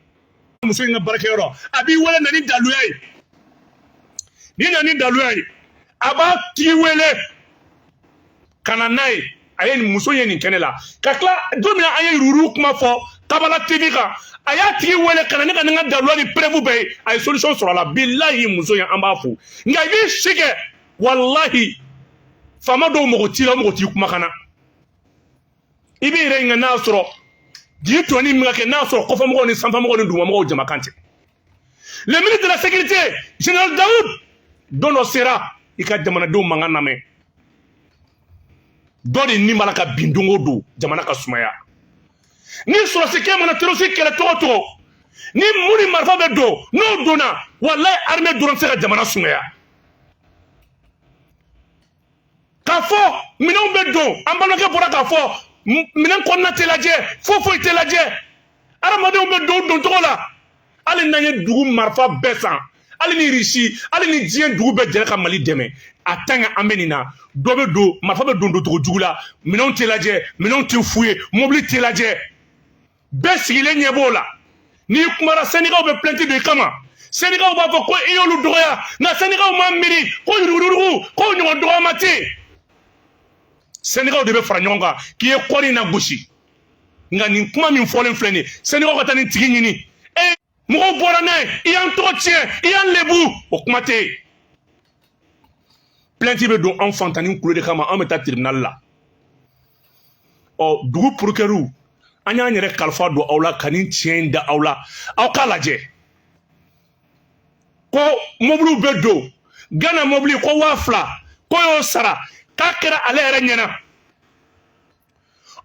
[SPEAKER 2] Muso in ka baarakɛyɔrɔ, a b'i wele na ni daluya ye, ni na ni daluya ye, a b'a tigi wele ka na n'a ye. A ye nin muso ye nin kɛnɛ la ka tila don min na, an ye yuruguyurugu kuma fɔ Kabala TV kan, a y'a tigi wele ka na ne ka nin ka daluya ni preuve bɛɛ ye, a ye solution sɔrɔ a la. Bilahi, muso in, an b'a fo. Nka i b'i si kɛ, walahi, faama dɔw mago t'i la, o mago t'i kumakan na. I b'i yɛrɛ ɲininka n'a sɔrɔ jigi tɔni min ka kɛ, n'a sɔrɔ kɔfɛmɔgɔw ni sanfɛmɔgɔw ni dugumamɔgɔw jamakan tɛ. Le ministre de la Sécurité, général Daoud, don dɔ sera i ka jamanadenw mankan lamɛn. Dɔ de ni b'a la ka bin don o don, jamana ka sumaya. Ni sɔrɔsikɛ mana terroriste kɛlɛ cogo o cogo, ni mun ni marifa bɛ don, n'o donna, walayi, armée dɔrɔn tɛ se ka jamana sumaya. K'a fɔ minɛnw bɛ don, an balimakɛ bɔra k'a fɔ minɛn kɔnɔna tɛ lajɛ, foyi foyi tɛ lajɛ, adamadenw bɛ don don cogo la. Hali n'an ye dugu marifa bɛɛ san, hali ni Irisi, hali ni diɲɛ dugu bɛɛ jɛra ka Mali dɛmɛ, a tant que an bɛ nin na, dɔ bɛ don, marifa bɛ don doncogo jugu la, minɛnw tɛ lajɛ, minɛnw tɛ fouiller, mobili tɛ lajɛ, bɛɛ sigilen ɲɛ b'o la. N'i kumara, syndicats bɛ plainte don i kama. Syndicats b'a fɔ ko i y'olu dɔgɔya, nka syndicats ma miiri ko yuruguyurugu ko ɲɔgɔn dɔgɔyama tɛ yen. Syndicats de bɛ fara ɲɔgɔn kan k'i ye kɔri in na gosi. Nka nin kuma min fɔlen filɛ nin ye, syndicats ka taa nin tigi ɲini. E mɔgɔw bɔra n'a ye, i y'an tɔgɔ tiɲɛ, i y'an lebu, o kuma tɛ yen. Plainte bɛ don anw fantanni kulo de kama, anw bɛ taa tribunal la. Ɔ, dugu procureur, an y'an yɛrɛ kalifa don aw la ka nin tiɲɛ in da aw la, aw k'a lajɛ. Ko mobiliw bɛ don Gana, mobili ko 2000, ko y'o sara, k'a kɛra ale yɛrɛ ɲɛna.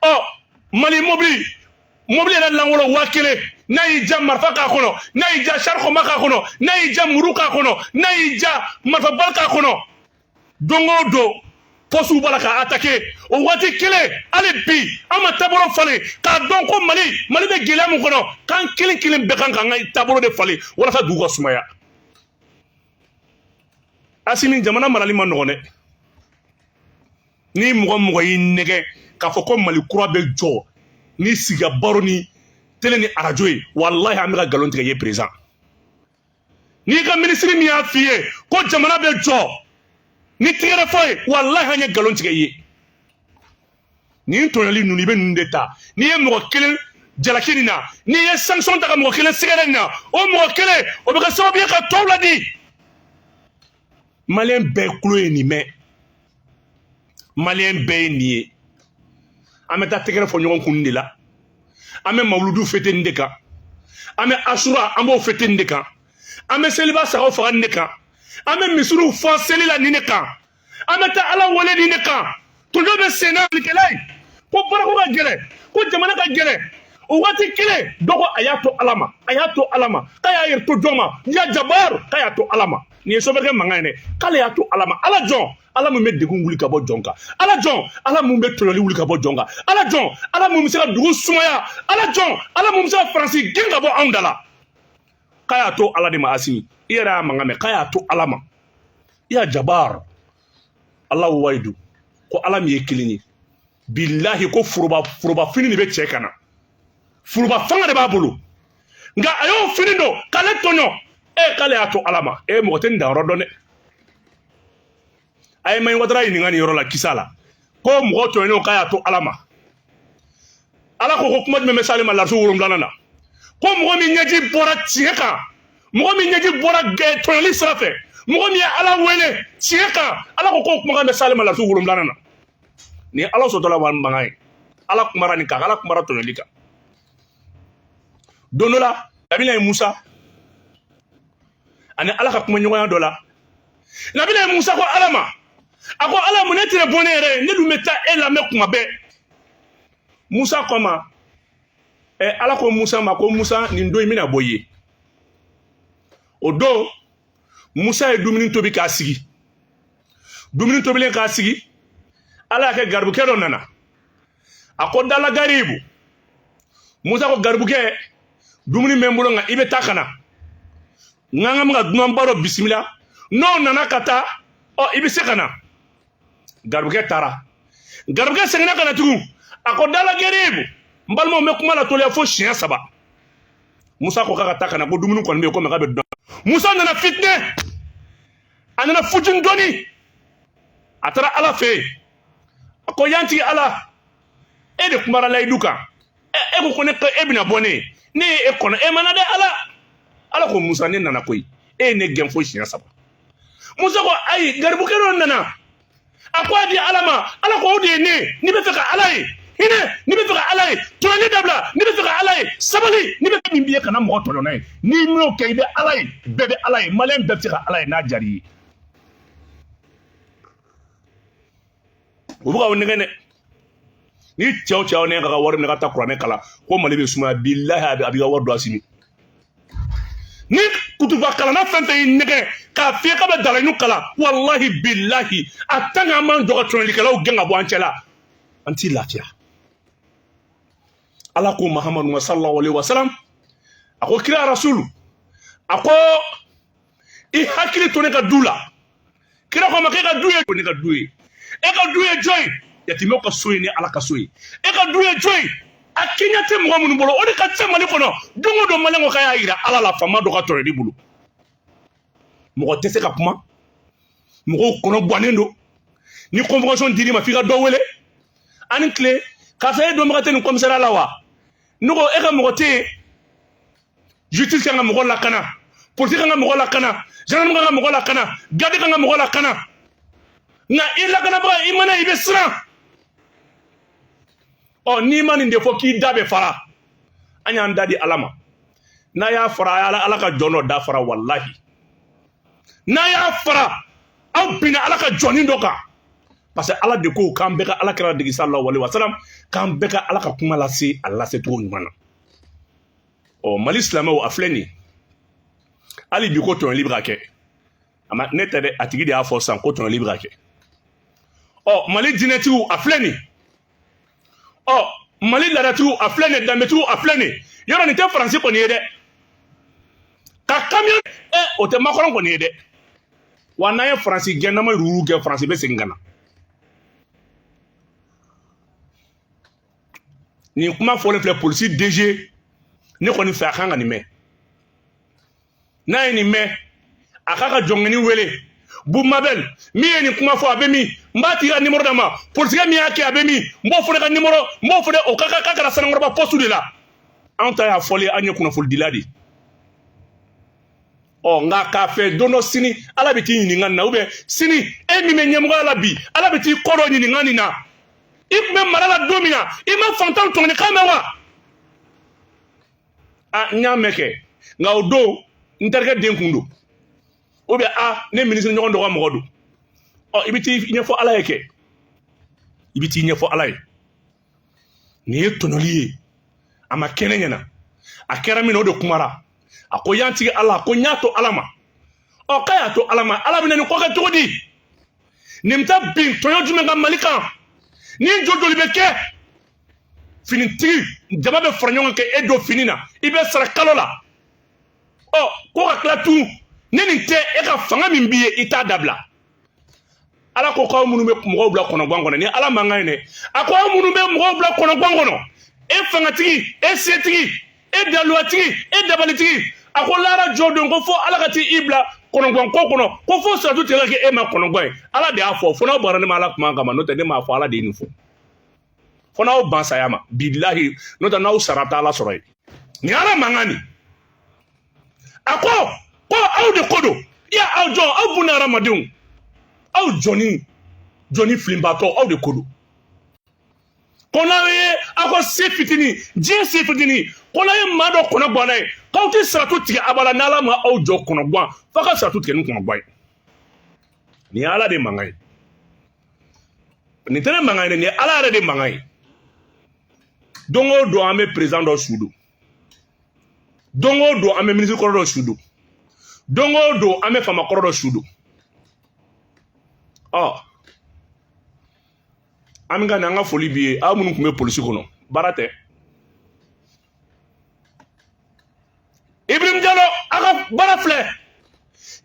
[SPEAKER 2] Ɔ, Mali mobili yɛrɛ lankolon 1000, n'a y'i ja marifa k'a kɔnɔ, n'a y'i ja char combat k'a kɔnɔ, n'a y'i ja muru k'a kɔnɔ, n'a y'i ja marifabali k'a kɔnɔ, don o don postew b'a la ka attaquer. O waati kelen, hali bi an ma taabolo falen k'a dɔn ko Mali bɛ gɛlɛya min kɔnɔ, k'an kelen kelen bɛɛ kan k'an ka taabolo de falen walasa dugu ka sumaya. Asimi, jamana marali ma nɔgɔn dɛ. Ni mɔgɔ mɔgɔ y'i nɛgɛ k'a fɔ ko Mali kura bɛ jɔ ni siga baro ni télé ni arajo ye, walahi, an bɛ ka nkalon tigɛ i ye. Président, N'i ka minisiri min y'a f'i ye ko jamana bɛ jɔ ni tɛgɛrɛ fɔ ye, walahi an ye nkalon tigɛ i ye. Nin tɔɲɔli ninnu, i bɛ ninnu de ta. N'i ye mɔgɔ kelen jalaki nin na, n'i ye sanction ta ka mɔgɔ kelen sɛgɛrɛ nin na, o mɔgɔ kelen o bɛ kɛ sababu ye ka tɔw ladi. Maliyɛn bɛɛ kulo ye nin mɛn, maliyɛn bɛɛ ye nin ye. An bɛ taa tɛgɛrɛ fɔ ɲɔgɔn kun de la, an bɛ mawuludu fêter nin de kan, an bɛ asura an b'o fêter nin de kan, an bɛ seliba sagaw faga nin de kan, an bɛ misiriw fɔ seli la nin de kan, an bɛ taa Ala wele nin de kan. Tɔjɔ bɛ sen na kɛlɛ ye ko baarako ka gɛlɛn, ko jamana ka gɛlɛn. O waati kelen dɔ ko a y'a to Ala ma, a y'a to Ala ma, k'a y'a yɛrɛ to jɔn ma, ya jabaru, k'a y'a to Ala ma. Nin ye sofɛrikɛ mankan ye dɛ, k'ale y'a to Ala ma. Ala jɔn, Ala min bɛ degun wuli ka bɔ jɔn kan, Ala jɔn, Ala min bɛ tɔɲɔli wuli ka bɔ jɔn kan, Ala jɔn, Ala min bɛ se ka dugu sumaya, Ala jɔn, Ala min bɛ se ka Faransi gɛn ka bɔ anw da la, k'a y'a to Ala de ma. Asimi, i yɛrɛ y'a mankan mɛn, k'a y'a to Ala ma. Ya jabar, Ala wayidu ko Ala min ye kelen ye, bilahi ko foroba foroba fini de bɛ cɛ kan na, foroba fanga de b'a bolo, nka a y'o fini don k'ale tɔɲɔ, e k'ale y'a to Ala ma. E mɔgɔ tɛ nin danyɔrɔ dɔn dɛ. A ye Mayi Watara ɲininka nin yɔrɔ la kisa la, ko mɔgɔ tɔɲɔnenw k'a y'a to Ala ma. Ala ko kuma jumɛn bɛ s'ale ma larisu 7nan na? Ko mɔgɔ min ɲɛji bɔra tiɲɛ kan, mɔgɔ min ɲɛji bɔra tɔɲɔli sira fɛ, mɔgɔ min ye Ala wele tiɲɛ kan, Ala ko k'o kumakan bɛ s'ale ma larisu 7nan na. Nin ye Ala sɔtɔla mankan ye. Ala kumara nin kan, Ala kumara tɔɲɔli kan. Don dɔ la, Nabila Musa ani Ala ka kumaɲɔgɔnya dɔ la, Nabila Musa ko Ala ma, a ko Ala, mun ne tɛna bɔ ne yɛrɛ ye, ne dun bɛ taa e lamɛn kuma bɛɛ. Musa ko ma, Ala ko Musa ma ko Musa, nin don in bɛna bɔ i ye. O don Musa ye dumuni tobi k'a sigi. Dumuni tobilen k'a sigi, Ala y'a kɛ garibukɛ dɔ nana. A ko dala garibu. Musa ko garibukɛ, dumuni bɛ n bolo, nka i bɛ taa ka na n ka ka dunanba dɔ bisimila, n'o nana ka taa, ɔ i bɛ se ka na. Garibukɛ taara, garibukɛ seginna ka na tugun, a ko dala garibu. N balimaw, n bɛ kuma la toliya fo siɲɛ 3. Musa ko k'a ka taa ka na, ko dumuni kɔni bɛ yen, ko mɛ k'a bɛ dun. Musa nana fitinɛ, a nana fujin dɔɔni, a taara Ala fɛ yen. A ko yantigi Ala, e de kumara layidu kan, e ko ko ne e bɛna bɔ ne ye, ne ye e kɔnɔ, e ma na dɛ Ala. Ala ko Musa, ne nana koyi, e ye ne gɛn fo siɲɛ 3. Musa ko ayi, garibukɛ dɔ nana, a ko a di Ala ma. Ala ko o de ye ne, n'i bɛ fɛ ka Ala ye hinɛ, n'i bɛ fɛ ka Ala ye tɔɲɔli dabila, n'i bɛ fɛ ka Ala ye sabali, n'i bɛ min b'i ye kana mɔgɔ tɔɲɔ n'a ye, n'i m'o kɛ i bɛ Ala ye, bɛɛ bɛ Ala ye, maliyɛn bɛɛ bɛ se ka Ala ye n'a diyar'i ye. U bɛ k'aw nɛgɛn dɛ. Ni cɛw cɛw ne ka wari minɛ ka taa kuranɛ kalan ko Mali bɛ sumaya, bilahi a b'i ka wari don Asimi. Ni kutuba kalanna fɛn fɛn y'i nɛgɛ k'a f'i ye k'a bɛ dalayinu kalan, walahi bilahi a tant qu'an m'an jɔ ka tɔɲɔlikɛlaw gɛn ka bɔ an cɛ la, an t'i lafiya. Ala ko Mahamadu ma sallallahu alaihi wasallam, a ko kira rasulu, a ko i hakili to ne ka du la. Kira ko a ma k'e ka du ye ne ka du ye, e ka du ye jɔn ye? Yatimɛw ka so ye ni Ala ka so ye. E ka du ye jɔn ye? A kɛɲɛ tɛ mɔgɔ minnu bolo, o de ka ca Mali kɔnɔ. Don o don maliyɛn ko k'a y'a yira Ala la, faama dɔ ka tɔɲɔli bolo, mɔgɔ tɛ se ka kuma, mɔgɔw kɔnɔ gannen don. Ni convocation dir'i ma, f'i ka dɔ wele ani tile, karisa e dɔnbaga tɛ nin commissariat la wa? Ne ko e ka mɔgɔ tɛ yen. Justice kan ka mɔgɔ lakana, polisi kan ka mɔgɔ lakana, gendarme kan ka mɔgɔ lakana, garde kan ka mɔgɔ lakana, nka i lakanabaga i mana i bɛ siran. Ɔ n'i ma nin de fɔ k'i da bɛ fara, an y'an da di Ala ma. N'a y'a fara, Ala ka jɔn dɔ da fara, walahi n'a y'a fara, aw binna Ala ka jɔnni dɔ kan, parce que Ala de ko k'an bɛɛ ka Ala kɛra degi sallallahu alaihi wasallam, k'an bɛɛ ka Ala ka kuma lase a lase cogo ɲuman na. Ɔ Mali silamɛw, a filɛ nin ye, hali bi ko tɔɲɔli bɛ ka kɛ. A ma ne tɛ dɛ, a tigi de y'a fɔ sisan ko tɔɲɔli bɛ ka kɛ. Ɔ Mali diinɛtigiw, a filɛ nin. Ɔ Mali laadatigiw, a filɛ nin. Danbetigiw, a filɛ nin. Yɔrɔ nin tɛ Faransi kɔni ye dɛ, ka kamiyon o tɛ Macron kɔni ye dɛ. Wa n'an ye Faransi gɛn, n'an ma yuruguyurugu kɛ, Faransi bɛ segin ka na. Nin kuma fɔlen filɛ, polisi DG, ne kɔni fɛ a kan ka nin mɛn. N'a ye nin mɛn, A k'a ka jɔnkɛni wele, Bumabel min ye nin kuma fɔ, a bɛ min? N b'a tigi ka nimoro d'a ma. Polisikɛ min y'a kɛ, a bɛ min? N b'o fana ka nimoro, n b'o fana o ka k'a kɛra Sanankɔrɔba poste de la. Anw ta y'a fɔlen, an ye kunnafonidila de ye. Ɔ, nka k'a fɛ don dɔ sini, Ala bɛ t'i ɲininka nin na, ou bien sini e min bɛ ɲɛmɔgɔya la bi, Ala bɛ t'i kɔ dɔ ɲininka nin na. I tun bɛ mara la don min na, i ma fantan tɔɲɔnikan mɛn wa? A, n y'a mɛn kɛ, nka o don n terikɛ den kun don, ou bien a ne minisiri ɲɔgɔn dɔ ka mɔgɔ don. Ɔ, i bɛ t'i ɲɛfɔ Ala ye kɛ, i bɛ t'i ɲɛfɔ Ala ye. Nin ye tɔɲɔli ye, a ma kɛnɛ ɲɛna, a kɛra min na, o de kumara. A ko y'an tigi Ala, ko n y'a to Ala ma. Ɔ, k'a y'a to Ala ma, Ala bɛna nin ko kɛ cogo di? Nin bɛ taa bin tɔɲɔ jumɛn kan Mali kan? Ni joli joli bɛ kɛ finitigi, jama bɛ fara ɲɔgɔn kan e don fini na, i bɛ sara kalo la. Ɔ, ko ka tila tun ne nin tɛ e ka fanga min b'i ye, i t'a dabila. Ala ko k'aw minnu bɛ mɔgɔw bila kɔnɔguwan kɔnɔ, ni Ala mankan ye dɛ. A ko aw minnu bɛ mɔgɔw bila kɔnɔguwan kɔnɔ, e fangatigi, e setigi, e daluwatigi, e dabalitigi, a ko lahara jɔ don, ko fo Ala ka t'i bila kɔnɔguwan ko kɔnɔ, ko fo siratu tigɛ ka kɛ e ma kɔnɔguwan ye. Ala de y'a fɔ, fo n'aw bɔra ne ma Ala kuma kama, n'o tɛ ne m'a fɔ, Ala de ye nin fɔ. Fo n'aw ban saya ma, bilahi, n'o tɛ n'aw sara t'a Ala sɔrɔ yen. Nin Ala mankan nin, a ko ko aw de ko don ya, aw jɔn, aw buna hadamadenw, aw jɔni jɔni filinbatɔ, aw de ko don. Ko n'aw ye aw ka se fitinin, diɲɛ se fitinin, ko n'aw ye maa dɔ kɔnɔ gan n'a ye, k'aw tɛ saratu tigɛ abada n'Ala ma aw jɔ kɔnɔ gan, f'aw ka saratu tigɛ ni kɔnɔ gan ye. Nin ye Ala de mankan ye, nin tɛ ne mankan ye dɛ, nin ye Ala yɛrɛ de mankan ye. Don o don an bɛ président dɔ su don, don o don an bɛ ministre kɔrɔ dɔ su don, don o don an bɛ faama kɔrɔ dɔ su don. Ɔ, an bɛ ka nin, an ka foli b'i ye, aw minnu tun bɛ polisi kɔnɔ, baara tɛ. Ibrahim Jalo, aw ka baara filɛ.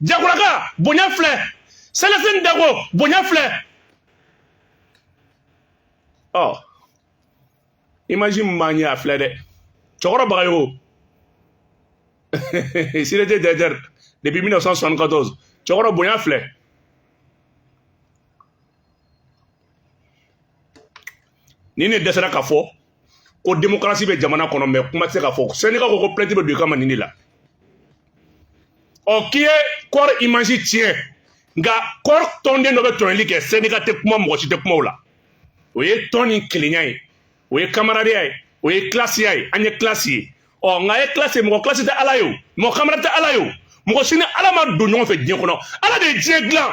[SPEAKER 2] Jakuraka bonya filɛ. Sɛlɛsɛn Dago bonya filɛ. Ɔ, image min b'an ɲɛ, a filɛ dɛ. Cɛkɔrɔ Bagayogo, Sûreté directeur depuis 1974, cɛkɔrɔ bonya filɛ. Ni ne dɛsɛra k'a fɔ ko démocratie bɛ jamana kɔnɔ, mais kuma tɛ se ka fɔ. Syndicat ko ko plainte bɛ don i kama nin de la. Ɔ, k'i ye corps image tiɲɛ, nka corps tɔnden dɔ bɛ tɔɲɔli kɛ, syndicat tɛ kuma, mɔgɔ si tɛ kuma o la. O ye tɔn ni kelenya ye, o ye camaraderie ye, o ye classe ye, an ye classe ye. Ɔ, nka ye classe ye, mɔgɔ classe tɛ Ala ye o, mɔgɔ camarade tɛ Ala ye o, mɔgɔ si ni Ala ma don ɲɔgɔn fɛ diɲɛ kɔnɔ. Ala de ye diɲɛ dilan,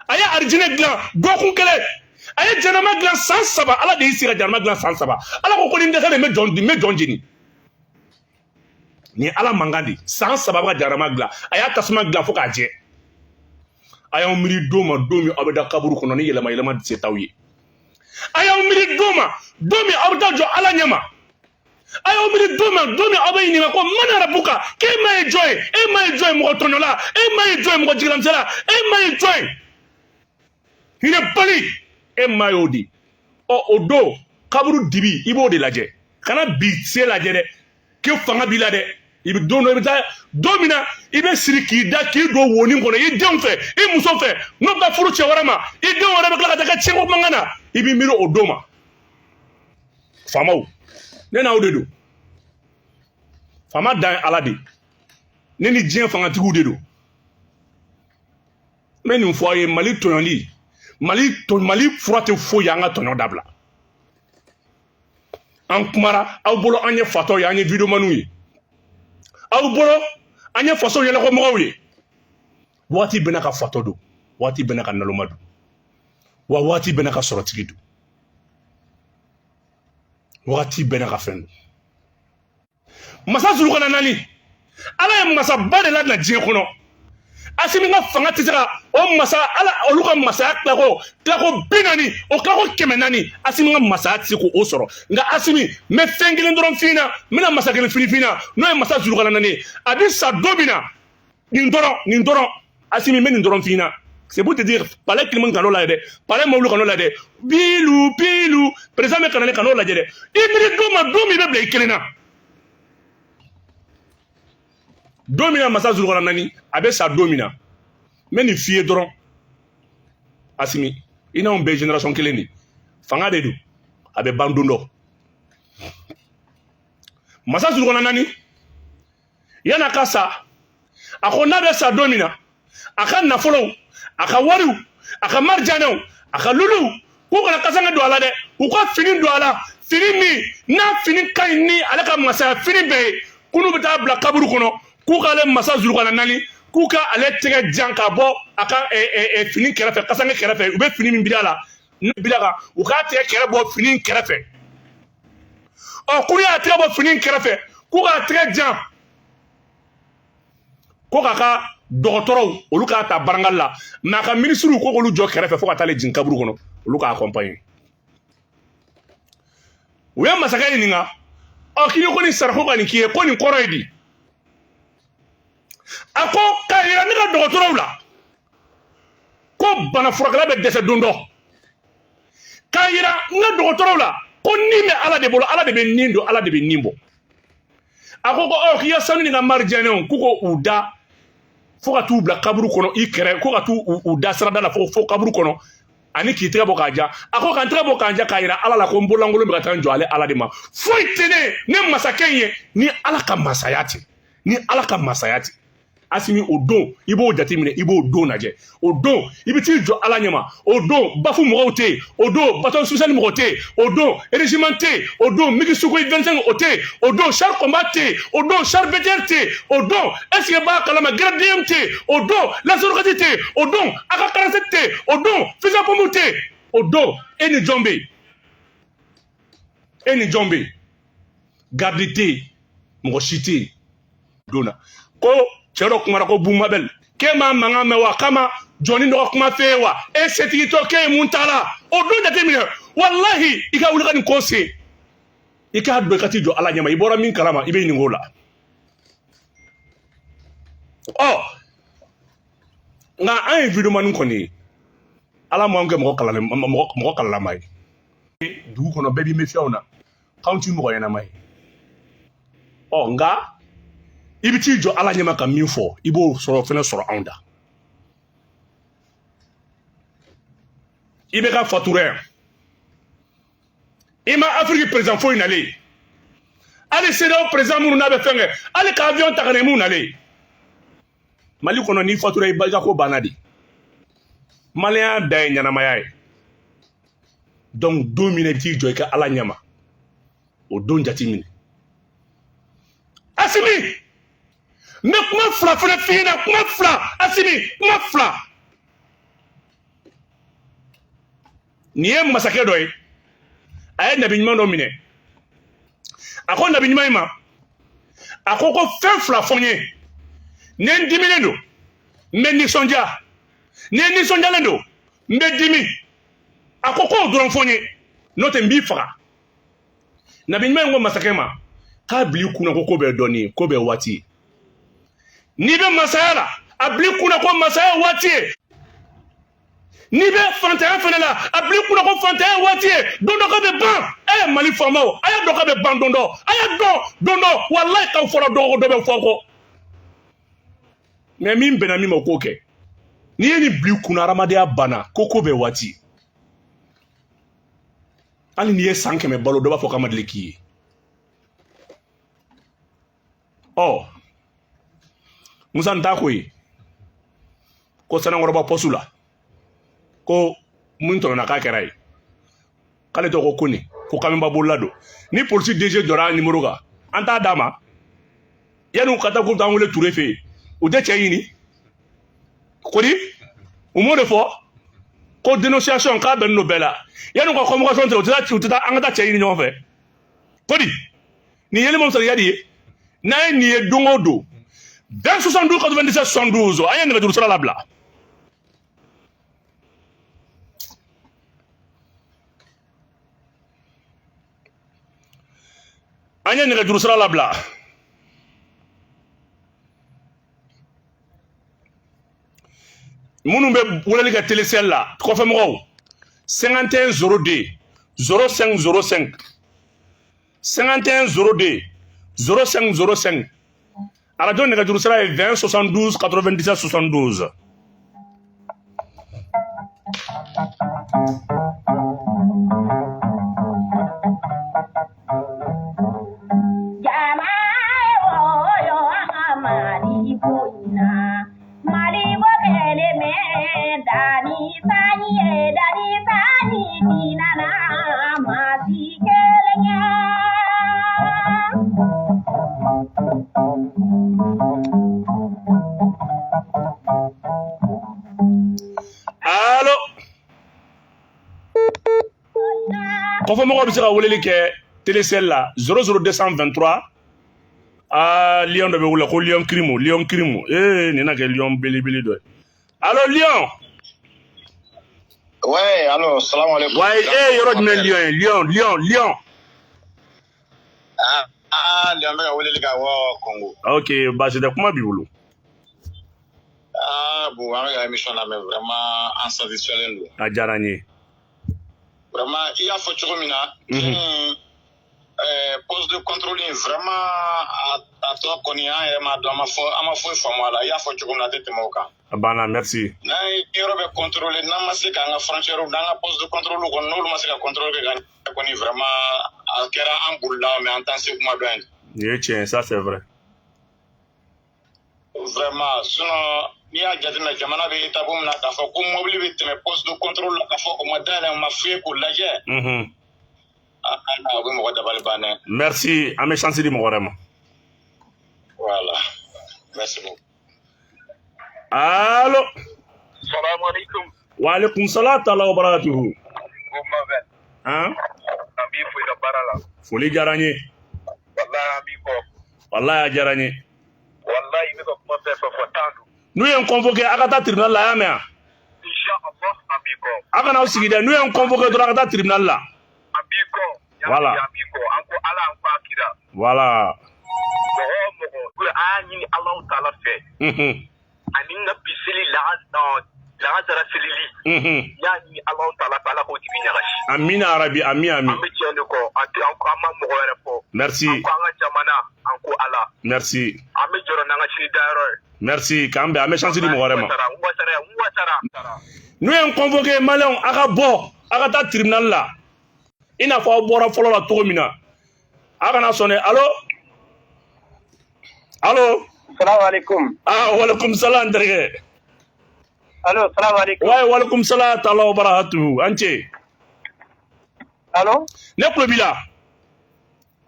[SPEAKER 2] a ye arijinɛ dilan dɔgɔkun kelen, a ye jahanama dilan san 3. Ala de y'i sigi ka jahanama dilan san 3. Ala ko ko ni n dɛsɛ de, n bɛ jɔn jeni. Nin ye Ala mankan de. San 3 bɛ ka jahanama dilan, a y'a tasuma dilan fo k'a jɛ. A y'aw miiri don ma, don min aw bɛ da kaburu kɔnɔ ni yɛlɛma yɛlɛma se t'aw ye. A y'aw miiri don ma, don min aw bɛ taa jɔ Ala ɲɛ ma. A y'aw miiri don ma, don min aw bɛ ɲininka ko man rabuka, k'e ma ye jɔn ye, e ma ye jɔn ye mɔgɔ tɔɲɔla, e ma ye jɔn ye mɔgɔ jigilamisɛnna, e ma ye jɔn ye hinɛbali, e ma y'o di. Ɔ, o don kaburu dibi, i b'o de lajɛ, kana bi se lajɛ dɛ, k'e fanga b'i la dɛ. I bɛ don dɔ, i bɛ taa don min na, i bɛ siri k'i da k'i don wonin kɔnɔ i denw fɛ, i muso fɛ, n'o bɛ taa furu cɛ wɛrɛ ma, i denw wɛrɛ bɛ tila ka taa kɛ tiɲɛko mankan na, i b'i miiri o don ma. Faamaw, ne n'aw de don. Faama dan ye Ala de, ne ni diɲɛ fangatigiw de don. N bɛ nin fɔ aw ye, Mali tɔɲɔli, Mali fura tɛ foyi ye, an ka tɔɲɔ dabila. An kumara aw bolo, an ye fatɔw ye, an ye videomaniw ye, aw bolo an ye faso yɛlɛkɔmɔgɔw ye. Waati bɛna ka fatɔ don, waati bɛna ka naloma don, wa waati bɛna ka sɔrɔtigi don, waati bɛna ka fɛn don. Masa Zulukana naani, Ala ye masaba de ladina diɲɛ kɔnɔ. Asimi ka fanga tɛ se ka o masa Ala olu ka masaya tilako 40, o tilako 400, Asimi ka masaya tɛ se k'o sɔrɔ. Nka Asimi, n bɛ fɛn kelen dɔrɔn f'i ɲɛna, n bɛna masa kelen fini f'i ɲɛna, n'o ye masa Zulukana naani ye. A bɛ sa don min na, nin dɔrɔn, nin dɔrɔn, Asimi, n bɛ nin dɔrɔn f'i ɲɛna. C'est pour te dire, palais Clément kan'o lajɛ dɛ, palais mobili kan'o lajɛ dɛ, bilu bilu président bɛ kana ne kan'o lajɛ dɛ. I miiri don ma, don min i bɛ bila i kelen na. Don min na masa Zulukaranani a bɛ sa don min na, n bɛ nin f'i ye dɔrɔn, Asimi, i n'anw bɛɛ génération kelen de, fanga de don, a bɛ ban don dɔ. Masa Zulukaranani yan'a ka sa, a ko n'a bɛ sa don min na, a ka nafolow, a ka wariw, a ka marijanɛw, a ka luluw, k'u kana kasange don a la dɛ, u ka fini don a la, fini min n'a fini ka ɲi ni ale ka masaya fini bɛɛ ye, ko n'u bɛ taa bila kaburu kɔnɔ, k'u k'ale masa Zulukaranani, k'u ka ale tɛgɛ jan ka bɔ a ka fini kɛrɛfɛ, kasange kɛrɛfɛ, u bɛ fini min biri a la, n'u biri a kan, u k'a tɛgɛ kɛrɛ bɔ fini kɛrɛfɛ. Ɔ, k'u y'a tɛgɛ bɔ fini kɛrɛfɛ, k'u k'a tɛgɛ jan, ko k'a ka dɔgɔtɔrɔw, olu k'a ta barangali la, mais a ka minisiriw, ko k'olu jɔ kɛrɛfɛ fo ka t'ale jigin kaburu kɔnɔ, olu k'a accompagner. U ye masakɛ ɲininka, ɔ, k'i ko nin sara, ko ka nin k'i ye, ko nin kɔrɔ ye di? A ko k'a yira ne ka dɔgɔtɔrɔw la ko bana furakɛla bɛ dɛsɛ don dɔ, k'a yira n ka dɔgɔtɔrɔw la ko ni bɛ Ala de bolo, Ala de bɛ nin don, Ala de bɛ nin bɔ. A ko ɔ, k'i ka sanu ni ka marijɛnɛw, k'u ko u da fo ka t'u bila kaburu kɔnɔ i kɛrɛ, ko ka t'u u da sirada la fo kaburu kɔnɔ, ani k'i tɛgɛ bɔ k'a ja. A ko ka n tɛgɛ bɔ k'a ja k'a yira Ala la ko n bololankolon bɛ ka taa n jɔ ale Ala de ma, foyi tɛ ne masakɛ in ye ni Ala ka masaya tɛ, ni Ala ka masaya tɛ. Asimi, o don i b'o jateminɛ, i b'o don lajɛ, o don i bɛ t'i jɔ Ala ɲɛma, o don bafu mɔgɔw tɛ yen, o don bataillon spécial mɔgɔ tɛ yen, o don régiment tɛ yen, o don MiG Sukhoi 25 o tɛ yen, o don char combat tɛ yen, o don char BTR tɛ yen, o don est ce que b'a kalama gradiem tɛ yen, o don lance-roquette tɛ yen, o don AK-47 tɛ yen, o don fusil à pompe tɛ yen, o don e ni jɔn bɛ yen? E ni jɔn bɛ yen? Garde tɛ yen, mɔgɔ si tɛ yen don na. Ko cɛ dɔ kumara ko Bumabel, k'e m'a mankan mɛn wa? K'a ma jɔnni dɔ ka kuma f'e ye wa? E setigi tɔ, k'e ye mun t'a la? O don jateminɛ, walahi, i ka wuli ka nin ko sen, i k'a dɔn, i ka t'i jɔ Ala ɲɛma, i bɔra min kalama, i bɛ ɲininka o la. Ɔ, nka an ye videomani kɔni ye, Ala m'anw kɛ mɔgɔ kalannen, mɔgɔ kalalama ye. Dugu kɔnɔ bɛɛ b'i méfier anw na, k'anw ti mɔgɔ ɲɛnama ye. Ɔ, nka i bɛ t'i jɔ Ala ɲɛma ka min fɔ, i b'o sɔrɔ fɛnɛ sɔrɔ anw da. I bɛ ka fatura yan, i ma Afiriki président foyi nalen, hali CEDEAO président minnu n'a bɛ fɛn kɛ, hali ka avion ta ka na mun nalen Mali kɔnɔ. N'i fatura, i ka ko banna de. Maliyɛnya da ye ɲɛnamaya ye. Donc don min na i bɛ t'i jɔ i ka Ala ɲɛma, o don jateminɛ. Asimi, n bɛ kuma fila fana f'i ɲɛna, kuma fila, Asimi, kuma fila. Nin ye masakɛ dɔ ye, a ye nabi ɲuman dɔ minɛ. A ko nabi ɲuman in ma, a ko fɛn fila fɔ n ye: ni n diminen don, n bɛ nisɔndiya, ni n nisɔndiyalen don, n bɛ dimi. A ko k'o dɔrɔn fɔ n ye, n'o tɛ n b'i faga. Nabi ɲuman in ko masakɛ ma k'a bil'i kunna ko bɛɛ dɔnni ye, ko bɛɛ waati ye. N'i bɛ masaya la, a bil'i kunna ko masaya waati ye. N'i bɛ fantanya fana la, a bil'i kunna ko fantanya waati ye. Don dɔ k'a bɛ ban. Ɛ, Mali faamaw, a y'a dɔn k'a bɛ ban don dɔ, a y'a dɔn don dɔ. Walayi, k'aw fɔra dɔgɔkun dɔ bɛ fɔ aw kɔ. Mais min bɛnna min ma, o k'o kɛ. N'i ye nin bil'i kunna, hadamadenya banna, ko bɛɛ waati. Hali n'i ye san 100 balo, dɔ b'a fɔ k'a ma deli k'i ye. Ɔ, Musa n t'a ko ye ko Sanankɔrɔba pɔsu la, ko mun tɔɲɔna k'a kɛra ye, k'ale tɔgɔ ko Kone, ko kamɛnba bolila don. Ni polisi DG jɔra a nimoro kan, an t'a d'a ma. Yanni u ka taa k'u t'an wele Ture fɛ yen, u tɛ cɛ ɲini kodi, u m'o de fɔ ko dénonciation k'a bɛnnen don bɛɛ la. Yanni u ka convocation tigɛ, u tɛ taa an ka taa cɛ ɲini ɲɔgɔn fɛ kodi. Nin yeli ma fisaya de ye. N'a ye nin ye don o don, 20 72 97 72, an ye nɛgɛjuru sira labila. An ye nɛgɛjuru sira labila. Minnu bɛ weleli kɛ Telecel la, kɔfɛmɔgɔw, 51 02 05 05, 51 02 05 05. Arajo nɛgɛjuru sira ye 20 72 97 72.
[SPEAKER 4] Jama woyo Mali ko in na Mali ko kelen bɛ danni sanni ye danni sanni tina na maa si kelen ye.
[SPEAKER 2] Allo, kɔfɛmɔgɔw bɛ se ka weleli kɛ Telecel la 00223. Aa, lion dɔ bɛ wele ko lion kirimu, lion kirimu. Ee, nin na kɛ lion belebele dɔ ye. Allo, lion.
[SPEAKER 5] Ouais, alors, salam alaikum.
[SPEAKER 2] Wayi, e yɔrɔ jumɛn lion ye? Lion, lion, lion.
[SPEAKER 5] Ah, ah, lion bɛ ka weleli kɛ bɔ Congo.
[SPEAKER 2] Ok, baasi tɛ, kuma b'i bolo.
[SPEAKER 5] Ah, bon, an bɛ ka émission lamɛn, vraiment, an satisfait don.
[SPEAKER 2] A diyara n ye.
[SPEAKER 5] Vraiment, i y'a fɔ cogo min na, poste de contrôle in, vraiment, a tɔ kɔni, an yɛrɛ m'a dɔn, an ma fɔ, an ma foyi faamu a la. I y'a fɔ cogo min na, a tɛ tɛmɛ o kan.
[SPEAKER 2] A banna, merci.
[SPEAKER 5] N'an ye yɔrɔ bɛ contrôler, n'an ma se k'an ka frontière, n'an ka poste de contrôle kɔni, n'olu ma se ka contrôle kɛ ka ɲɛ kɔni, vraiment, a kɛra an bolila, mais an t'an se kuma dɔn ye.
[SPEAKER 2] Nin ye tiɲɛ ye, ça c'est vrai.
[SPEAKER 5] Vraiment, sinon n'i y'a jateminɛ, jamana bɛ étape min na, k'a fɔ ko mobili bɛ tɛmɛ poste de contrôle la, k'a fɔ o ma dayɛlɛ, o ma fouiller k'o lajɛ, ah, ah, o bɛ mɔgɔ dabali ban dɛ.
[SPEAKER 2] Merci, an bɛ chance di mɔgɔ wɛrɛ ma.
[SPEAKER 5] Voilà, merci beaucoup.
[SPEAKER 2] Allo.
[SPEAKER 3] Salamu alaikum.
[SPEAKER 2] Wa alaikum salam taala wa barakatuhu.
[SPEAKER 3] Mabel.
[SPEAKER 2] Han.
[SPEAKER 3] An b'i fo i ka baara la.
[SPEAKER 2] Foli diyara n ye.
[SPEAKER 3] Wallahi an b'i kɔ.
[SPEAKER 2] Wallahi a diyara n ye.
[SPEAKER 3] Wallahi i bɛ ka kuma fɛn fɛn fɔ tan don.
[SPEAKER 2] N'u ye n convoqué, a ka taa tribunal la, a y'a mɛn wa?
[SPEAKER 3] Insha Allah an b'i kɔ.
[SPEAKER 2] A kana aw sigi dɛ, n'u ye n convoqué dɔrɔn, a ka taa tribunal la.
[SPEAKER 3] An b'i kɔ.
[SPEAKER 2] Voilà.
[SPEAKER 3] An b'i kɔ. An ko Ala, an ko a kira.
[SPEAKER 2] Voilà.
[SPEAKER 3] Mɔgɔ o mɔgɔ, a y'a ɲini Alahu taala fɛ. Ani n ka bi seli lagansara selili. N y'a ɲini Alahu taala fɛ, Ala k'o tigi ɲagasi.
[SPEAKER 2] Amina arabi, ami ami.
[SPEAKER 3] An bɛ tiɲɛ de kɔ, an tɛ an ma mɔgɔ wɛrɛ fɔ.
[SPEAKER 2] Merci.
[SPEAKER 3] An ko an ka jamana, an ko Ala.
[SPEAKER 2] Merci.
[SPEAKER 3] An bɛ jɔrɔ n'an ka sini dayɔrɔ ye.
[SPEAKER 2] Merci, k'an bɛn, an bɛ chance di mɔgɔ wɛrɛ ma.
[SPEAKER 3] N wasara, n wasara.
[SPEAKER 2] N'u ye n convoqué, maliyɛnw, a ka bɔ, a ka taa tribunal la. I n'a fɔ aw bɔra fɔlɔ la cogo min na. A kana sɔn dɛ. Allo? Allo?
[SPEAKER 3] Salamu alaikum.
[SPEAKER 2] Ah, walaikum salam n terikɛ.
[SPEAKER 3] Allo, salamu alaikum.
[SPEAKER 2] Wayi, walaikum salam taala wa barakatuhu. An ce.
[SPEAKER 3] Allo?
[SPEAKER 2] Ne tulo b'i la.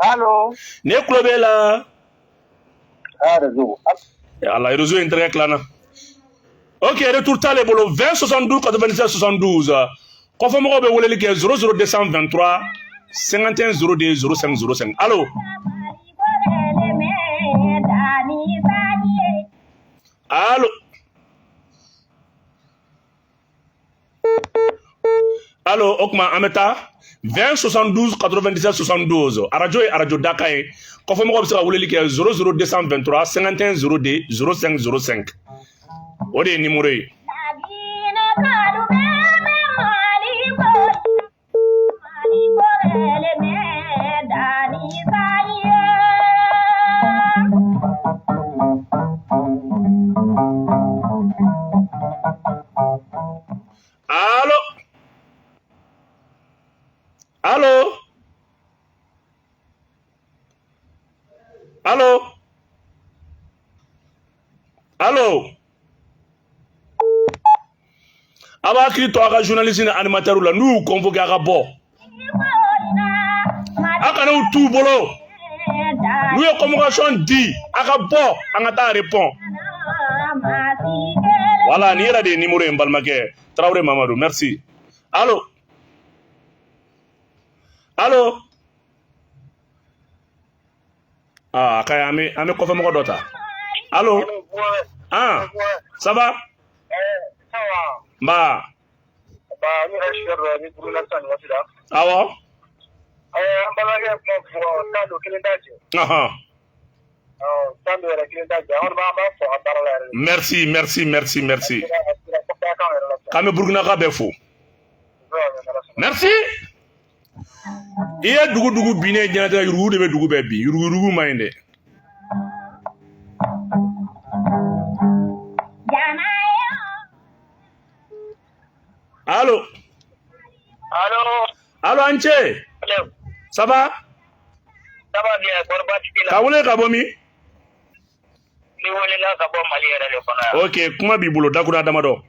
[SPEAKER 3] Allo?
[SPEAKER 2] Ne tulo b'e la.
[SPEAKER 3] Ah, réseau.
[SPEAKER 2] Ala, réseau in terikɛ tilanna. Ok, retour t'ale bolo 20 72 97 72. Kɔfɛmɔgɔw bɛ weleli kɛ 00223 51 02 05 05. Allo? Allo? Allo, o tuma an bɛ taa 20 72 97 72. Arajo ye arajo dakan ye. Kɔfɛmɔgɔw bɛ se ka weleli kɛ 00223 51 02 05 05. O de ye numéro ye.
[SPEAKER 4] Laginɛ kadu bɛ Mali ko Mali ko kelen bɛ danni sanni ye.
[SPEAKER 2] Allo? Allo? Allo? Allo? A b'a hakili to a ka journaliste ni animateur la, n'u y'u convoqué, a ka bɔ. A kana u t'u bolo. N'u ye convocation di, a ka bɔ, an ka taa répond. Voilà, nin yɛrɛ de ye numéro ye, n balimakɛ. Traoré Mamadou, merci. Allo? Allo? Ah, a ka ɲi, an bɛ kɔfɛmɔgɔ dɔ ta. Allo? Ah, ça va?
[SPEAKER 3] Ça va.
[SPEAKER 2] Nba.
[SPEAKER 3] Ba, ne yɛrɛ siyɛ dɔ ni Burukina sisan nin waati la.
[SPEAKER 2] Awɔ.
[SPEAKER 3] An balimakɛ ye kuma fɔ, tan don kelen t'a jɛ. Tan don yɛrɛ kelen t'a jɛ. An kɔni b'an b'a fɔ a baara la yɛrɛ.
[SPEAKER 2] Merci, merci, merci, merci.
[SPEAKER 3] A sera kɔfɛ kan yɛrɛ la.
[SPEAKER 2] K'an bɛ Burukina bɛɛ fo. Merci. I ye dugu dugu binnen diɲɛlatigɛ, yurugu de bɛ dugu bɛɛ bi. Yuruguyurugu man ɲi dɛ. Allo.
[SPEAKER 3] Allo.
[SPEAKER 2] Allo, an ce. Ça va?
[SPEAKER 3] Ça va bien, kɔri baasi t'i la?
[SPEAKER 2] Ka wele ka bɔ min?
[SPEAKER 3] N welela ka bɔ Mali yɛrɛ de kɔnɔ yan.
[SPEAKER 2] Ok, kuma b'i bolo dakuruɲa damadɔ.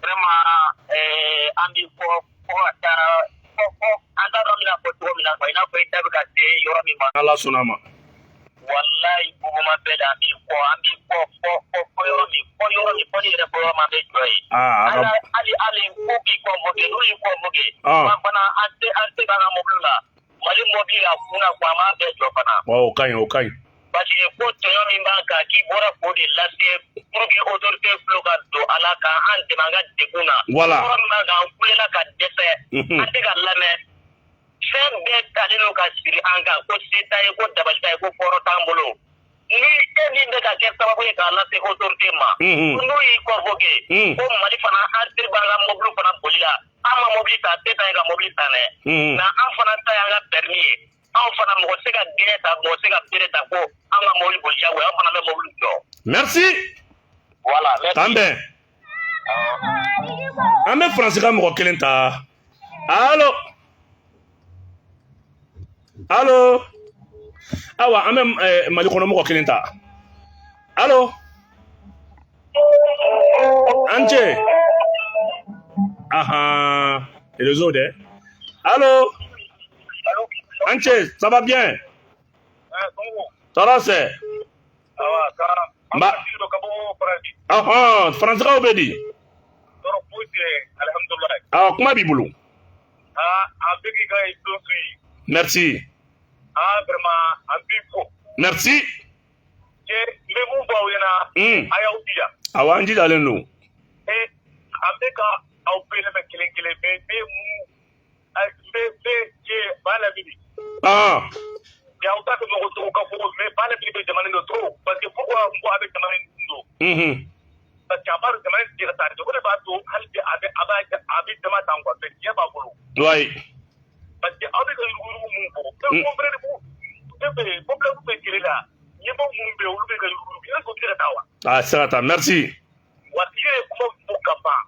[SPEAKER 3] Vraiment, an b'i fɔ fo ka taa fɔ an t'a dɔn an bɛna fɔ cogo min na quoi, i n'a fɔ i da bɛ ka se yɔrɔ min ma.
[SPEAKER 2] Ala sɔnna a ma.
[SPEAKER 3] Walayi Buguma bɛɛ la an b'i fɔ, an b'i fɔ fɔ fɔ fɔ yɔrɔ min, fɔ yɔrɔ min, fɔ ni yɛrɛ fɔ yɔrɔ min an bɛ jɔ yen.
[SPEAKER 2] Aa, a ka
[SPEAKER 3] Hali hali fo k'i convoqué, n'u y'i convoqué.
[SPEAKER 2] Ah.
[SPEAKER 3] An fana an tɛ k'an ka mobili la. Mali mobili a kunna quoi, an b'a bɛɛ jɔ fana.
[SPEAKER 2] Wa o ka ɲi, o ka ɲi.
[SPEAKER 3] Parce que ko tɔɲɔ min b'an kan, k'i bɔra k'o de lase pour que autorité tulo ka don a la k'an dɛmɛ an ka degun na.
[SPEAKER 2] Voilà.
[SPEAKER 3] Yɔrɔ min b'an kan, an kulela ka dɛsɛ. An tɛ ka lamɛn. Fɛn bɛɛ talen don ka siri an kan, ko se t'a ye, ko dabali t'a ye, ko kɔrɔ t'an bolo. Ni e min bɛ ka kɛ sababu ye k'a lase autorité ma, n'u y'i convoqué, ko Mali fana an siri b'an ka mobili fana boli la. An ma mobili ta, se t'an ye ka mobili ta dɛ. Nka an fana ta y'an ka permis ye. Anw fana mɔgɔ tɛ se ka gɛlɛ ta, mɔgɔ tɛ se ka bere ta ko an ka mobili boli jagoya, an fana bɛ mobili jɔ.
[SPEAKER 2] Merci.
[SPEAKER 3] Voilà, merci.
[SPEAKER 2] K'an bɛn. An bɛ Faransi ka mɔgɔ kelen ta. Allo. Allo. Awa, an bɛ Mali kɔnɔ mɔgɔ kelen ta. Allo. An cɛ. Ahan, réseau dɛ. Allo. An cɛ, ça va bien? Tɔɔrɔ sɛ. Ba. Ahan, Faransikaw bɛ di? Awɔ, kuma b'i bolo. Merci.
[SPEAKER 3] Ah, vraiment, an b'i fo.
[SPEAKER 2] Merci.
[SPEAKER 3] N bɛ mun fɔ aw ɲɛna, a y'aw jija.
[SPEAKER 2] Awɔ, an jijalen don.
[SPEAKER 3] An bɛ ka aw bɛɛ lamɛn kelen kelen, mais n bɛ mun, n bɛ cɛ ba lamini. Aw ta tɛ mɔgɔ tɔgɔ ka fɔ, mais ba lamini bɛ jamana don trop. Parce que pourquoi n ko a bɛ jamana in don? Parce que a b'a dɔn jamana in tɛ ka taa, o de b'a to hali bi a bɛ a b'a a bɛ jama tan quoi, mais diɲɛ b'a bolo. Parce que aw bɛ ka yuruguyurugu mun fɔ, mais comprenez-vous, ne bɛ problème bɛ kɛlɛ la, ɲɛmɔgɔ minnu bɛ yen, olu bɛ ka yuruguyurugu, est-ce que o tɛ se ka taa wa?
[SPEAKER 2] Ah, se ka taa, merci.
[SPEAKER 3] Wa i yɛrɛ ye kuma fɔ ka ban.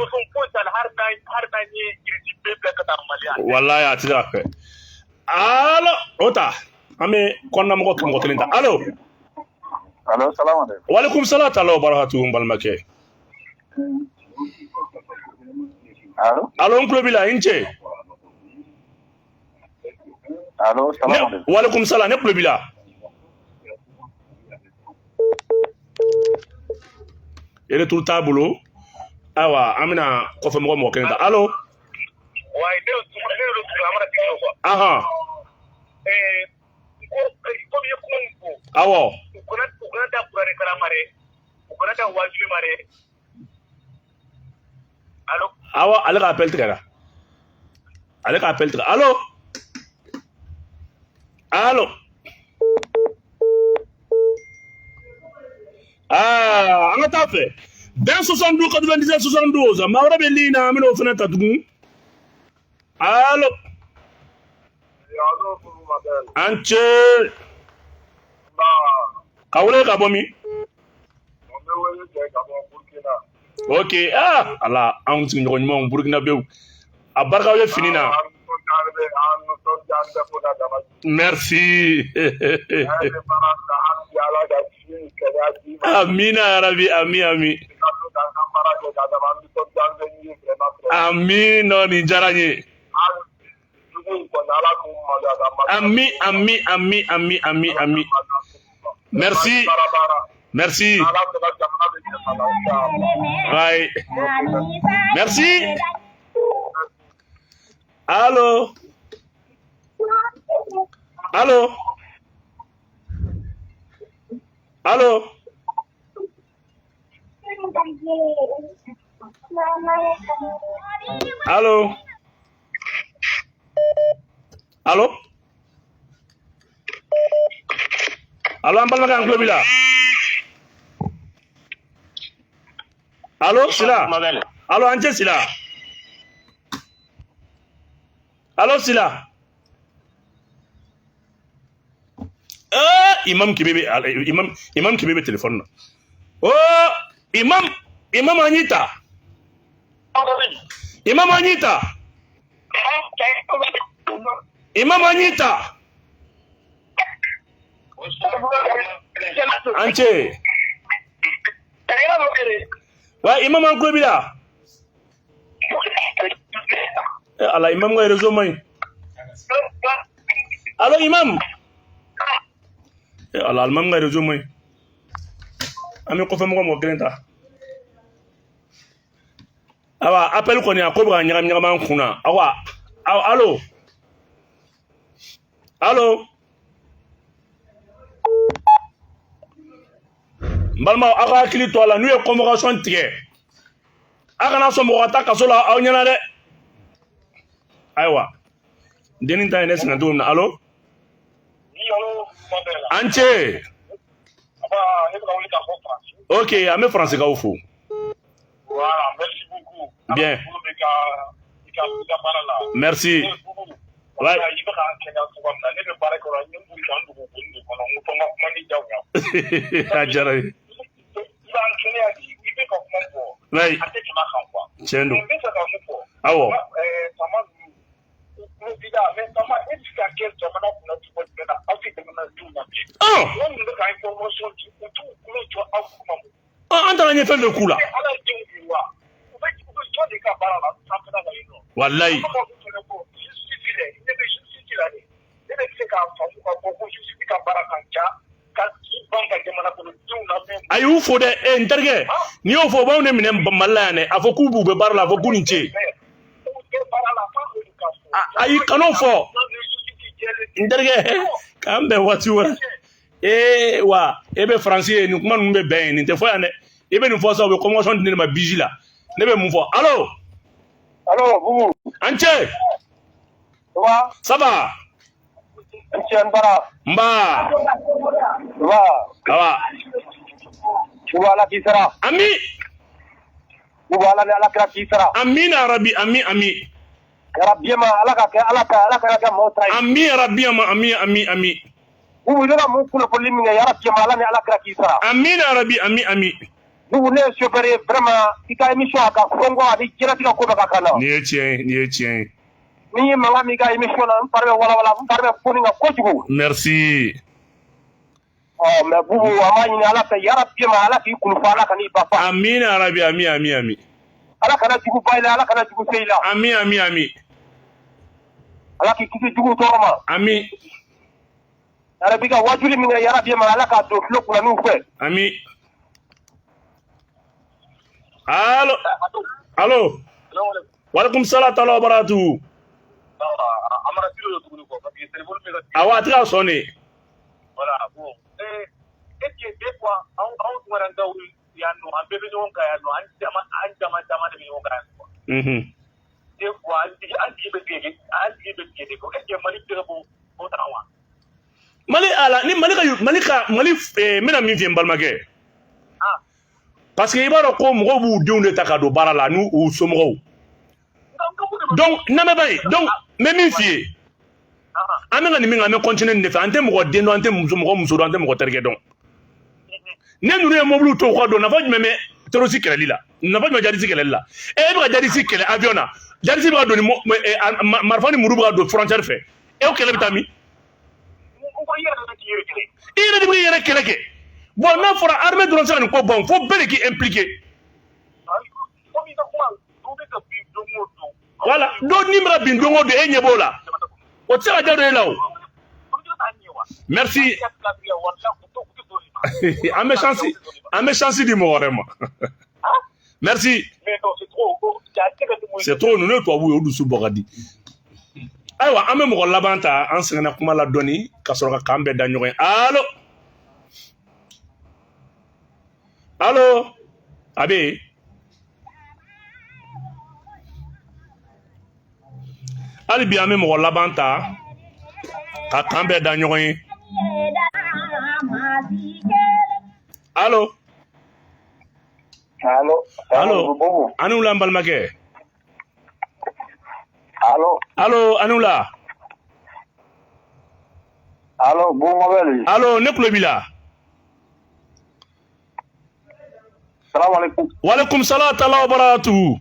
[SPEAKER 3] Sɔsɔ foyi t'a la, hali n'an ye kirisi bɛɛ bila ka taa Mali la.
[SPEAKER 2] Walayi, a tɛ se ka kɛ. Allo, o ta. An bɛ kɔnɔnamɔgɔ mɔgɔ kelen ta. Allo.
[SPEAKER 6] Allo, salam alaikum.
[SPEAKER 2] Walekum salam taala wa barakatuhu, n balimakɛ.
[SPEAKER 6] Allo.
[SPEAKER 2] Allo, n tulo b'i la, i ni ce.
[SPEAKER 6] Allo, salam alaikum.
[SPEAKER 2] Walekum salam, ne tulo b'i la. Retour t'a bolo. Ayiwa, an bɛna kɔfɛ mɔgɔ mɔgɔ kelen ta. Allo.
[SPEAKER 3] Wayi, ne de tun amana tigɛ quoi. Ko komi i ye kuma min fɔ.
[SPEAKER 2] Awɔ.
[SPEAKER 3] U kana da kuranɛ kalan ma dɛ. U kana da wajibi ma dɛ. Allo.
[SPEAKER 2] Awɔ, ale ka appel tigɛra. Ale ka appel tigɛ. Allo. Allo. Ah, an ka taa fɛ. 20 72 97 72. Maa wɛrɛ bɛ ligne na, an bɛna o fana ta tugun. Allo. An ce. Ka wele ka bɔ min? Ok, ah, ala, anw sigiɲɔgɔn ɲumanw Burukinabew. A barika bɛ fini na. Merci. Amina ya Rabbi, ami ami. Ami non, nin diyara n ye. Ami ami ami ami ami ami. Merci. Merci. Ouais. Merci. Allô. Allô. Allô. Allô. Allô. Allô, an balimakɛ, an tulo b'i la. Allô, Sila. Allô, an cɛ Sila. Allô, Sila. Imam Kebe bɛ imam Kebe bɛ téléphone na. Oh, imam an y'i ta. Imam Anita. Imam Anita. An ce. Wa imam an kulo b'i la. Ala imam ka réseau man ɲi. Allo imam. Ala imam ka réseau man ɲi. An bɛ kɔfɛ mɔgɔ kelen ta. Awa appel kɔni a ko bɛ ka ɲagami ɲagami an kun na. Awa allo. Allo. N balimaw aw ka hakili to a la n'u ye convocation tigɛ a kana sɔn mɔgɔ ka taa kaso la aw ɲɛna dɛ. Ayiwa dennin ta ye ne sɛgɛn cogo min na. Allo. An ce. Ok, an bɛ faransikaw fo.
[SPEAKER 5] Voilà, merci beaucoup.
[SPEAKER 2] Bien. Merci. Ouais. A diyara n ye. Oui. Tiɲɛ don. Awɔ. An taara ɲɛ fɛn bɛɛ k'u la. Walayi. A y'u fo dɛ. N terikɛ, n'i y'o fɔ u b'anw de minɛ Mali la yan dɛ. A fɔ k'u b'u bɛ baara la, a fɔ k'u ni ce. Ayi, kan'o fɔ. N terikɛ, k'an bɛn waati wɛrɛ. Ee wa e bɛ faransi ye, nin kuma ninnu bɛ bɛn yen, nin tɛ fɔ yan dɛ. I bɛ nin fɔ sa, u bɛ convocation di ne ma bisi la. Ne bɛ mun fɔ? Allo.
[SPEAKER 6] Allo Bubu.
[SPEAKER 2] An ce.
[SPEAKER 6] Ça va?
[SPEAKER 2] Ça va.
[SPEAKER 6] An ce, an bara.
[SPEAKER 2] Nba.
[SPEAKER 6] Ça va?
[SPEAKER 2] Awa.
[SPEAKER 6] Bubu, Ala k'i sara.
[SPEAKER 2] Ami.
[SPEAKER 6] Bubu, Ala ni Ala kira k'i sara.
[SPEAKER 2] Amina rabi, ami ami.
[SPEAKER 6] Yarabi ma Ala ka kɛ Ala ka Ala ka kɛ maaw ta ye.
[SPEAKER 2] Ami rabi ma, ami ami ami.
[SPEAKER 6] Bubu, i bɛ ka mun kunnafoni min kɛ, yarabi ma Ala ni Ala kira k'i sara.
[SPEAKER 2] Amina rabi, ami ami.
[SPEAKER 6] Bubu, ne ye chauffeur ye, vraiment i ka émission a ka fɔnkɔ ani diɲɛlatigɛ ko bɛɛ ka kan na.
[SPEAKER 2] Nin ye tiɲɛ ye, nin ye tiɲɛ ye.
[SPEAKER 6] Ni ye mankan min ka émission na, n fari bɛ walawala, n fari bɛ foni kan kojugu.
[SPEAKER 2] Merci.
[SPEAKER 6] Ɔ mais Bubu, an b'a ɲini Ala fɛ, yarabi ma Ala k'i kun fa, Ala kan'i ba fa.
[SPEAKER 2] Amina rabi, ami ami ami.
[SPEAKER 6] Ala kana jugu ba i la, Ala kana jugu se i la.
[SPEAKER 2] Ami ami ami.
[SPEAKER 6] Ala k'i kisi jugu tɔɔrɔ ma.
[SPEAKER 2] Ami.
[SPEAKER 6] Yarabi ka wajuli min kɛ, yarabi ma Ala k'a don tulo kunna n'u fɛ.
[SPEAKER 2] Ami. Allo. Allo. Walaikum salam taala wa barakatuhu. Awɔ, a tɛ ka sɔn de.
[SPEAKER 5] Voilà, bon. Est-ce que des fois, anw tunkarankaw yan nɔ, an bɛɛ bɛ ɲɔgɔn kan yan nɔ, an caman caman de bɛ ɲɔgɔn kan yan nɔ. Des fois, an jigi bɛ tigɛ, an jigi bɛ tigɛ de ko est-ce que Mali bɛ se ka bɔ o ta wa?
[SPEAKER 2] Mali ala ni Mali ka Mali n bɛna min f'i ye n balimakɛ. Parce que i b'a dɔn ko mɔgɔw b'u denw de ta ka don baara la n'u u somɔgɔw. Donc namɛba ye, donc n bɛ min f'i ye, an bɛ ka nin min kɛ, an bɛ continuer nin de fɛ. An tɛ mɔgɔ den dɔn, an tɛ mɔgɔ muso dɔn, an tɛ mɔgɔ terikɛ dɔn. Ne ninnu ye mɔbiliw to u ka don, nafa jumɛn bɛ terroriste kɛlɛli la? Nafa jumɛn jihadiste kɛlɛli la? E bɛ ka jihadiste kɛlɛ avion na, jihadiste bɛ ka don ni marifa ni muru bɛ ka don frontière fɛ, e o kɛlɛ bɛ taa min? I yɛrɛ de bɛ k'i yɛrɛ kɛlɛ kɛ. Bon, n'a fɔra armée dɔrɔn se ka nin ko ban, fo bɛɛ de k'i impliqué. Voilà, dɔ ni bɛ ka bin don o don, e ɲɛ b'o la, o tɛ se ka diya dɔ e la o. Merci. An bɛ chance di mɔgɔ wɛrɛ ma. Merci. C'est trop, ninnu ye tubabu ye, o dusu bɔ ka di. Ayiwa, an bɛ mɔgɔ laban ta, an sɛgɛnna kuma la dɔɔni ka sɔrɔ ka k'an bɛɛ da ɲɔgɔn ye. Allo. Allo. A bɛ yen. Hali bi an bɛ mɔgɔ laban ta ka kan bɛɛ da ɲɔgɔn ye. Allo.
[SPEAKER 6] Allo.
[SPEAKER 2] Allo. Ani wula n balimakɛ.
[SPEAKER 6] Allo.
[SPEAKER 2] Allo, ani wula.
[SPEAKER 6] Allo, Bubu Mabɛli.
[SPEAKER 2] Allo, ne tulo b'i la.
[SPEAKER 6] Salamu alaikum.
[SPEAKER 2] Walaikum salam taala wa barakatuhu.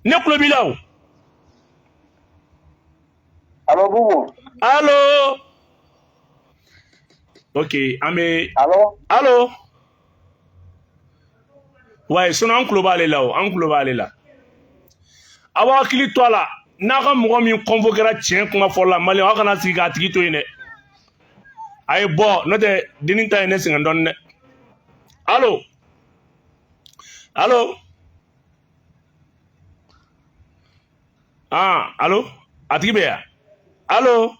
[SPEAKER 2] Ne tulo b'i la o.
[SPEAKER 6] Allo Bubu.
[SPEAKER 2] Allo. Ok, an bɛ.
[SPEAKER 6] Allo.
[SPEAKER 2] Allo. Wayi, sinon an tulo b'ale la o, an tulo b'ale la. Aw b'aw hakili to a la, n'a ka mɔgɔ min convoquera tiɲɛ kuma fɔ la, maliyɛn, aw kana sigi k'a tigi to yen dɛ. A ye bɔ, n'o tɛ dennin ta ye ne sɛgɛn dɔɔnin dɛ. Allo. Allo. Ah, allo. A tigi bɛ yan. Allo.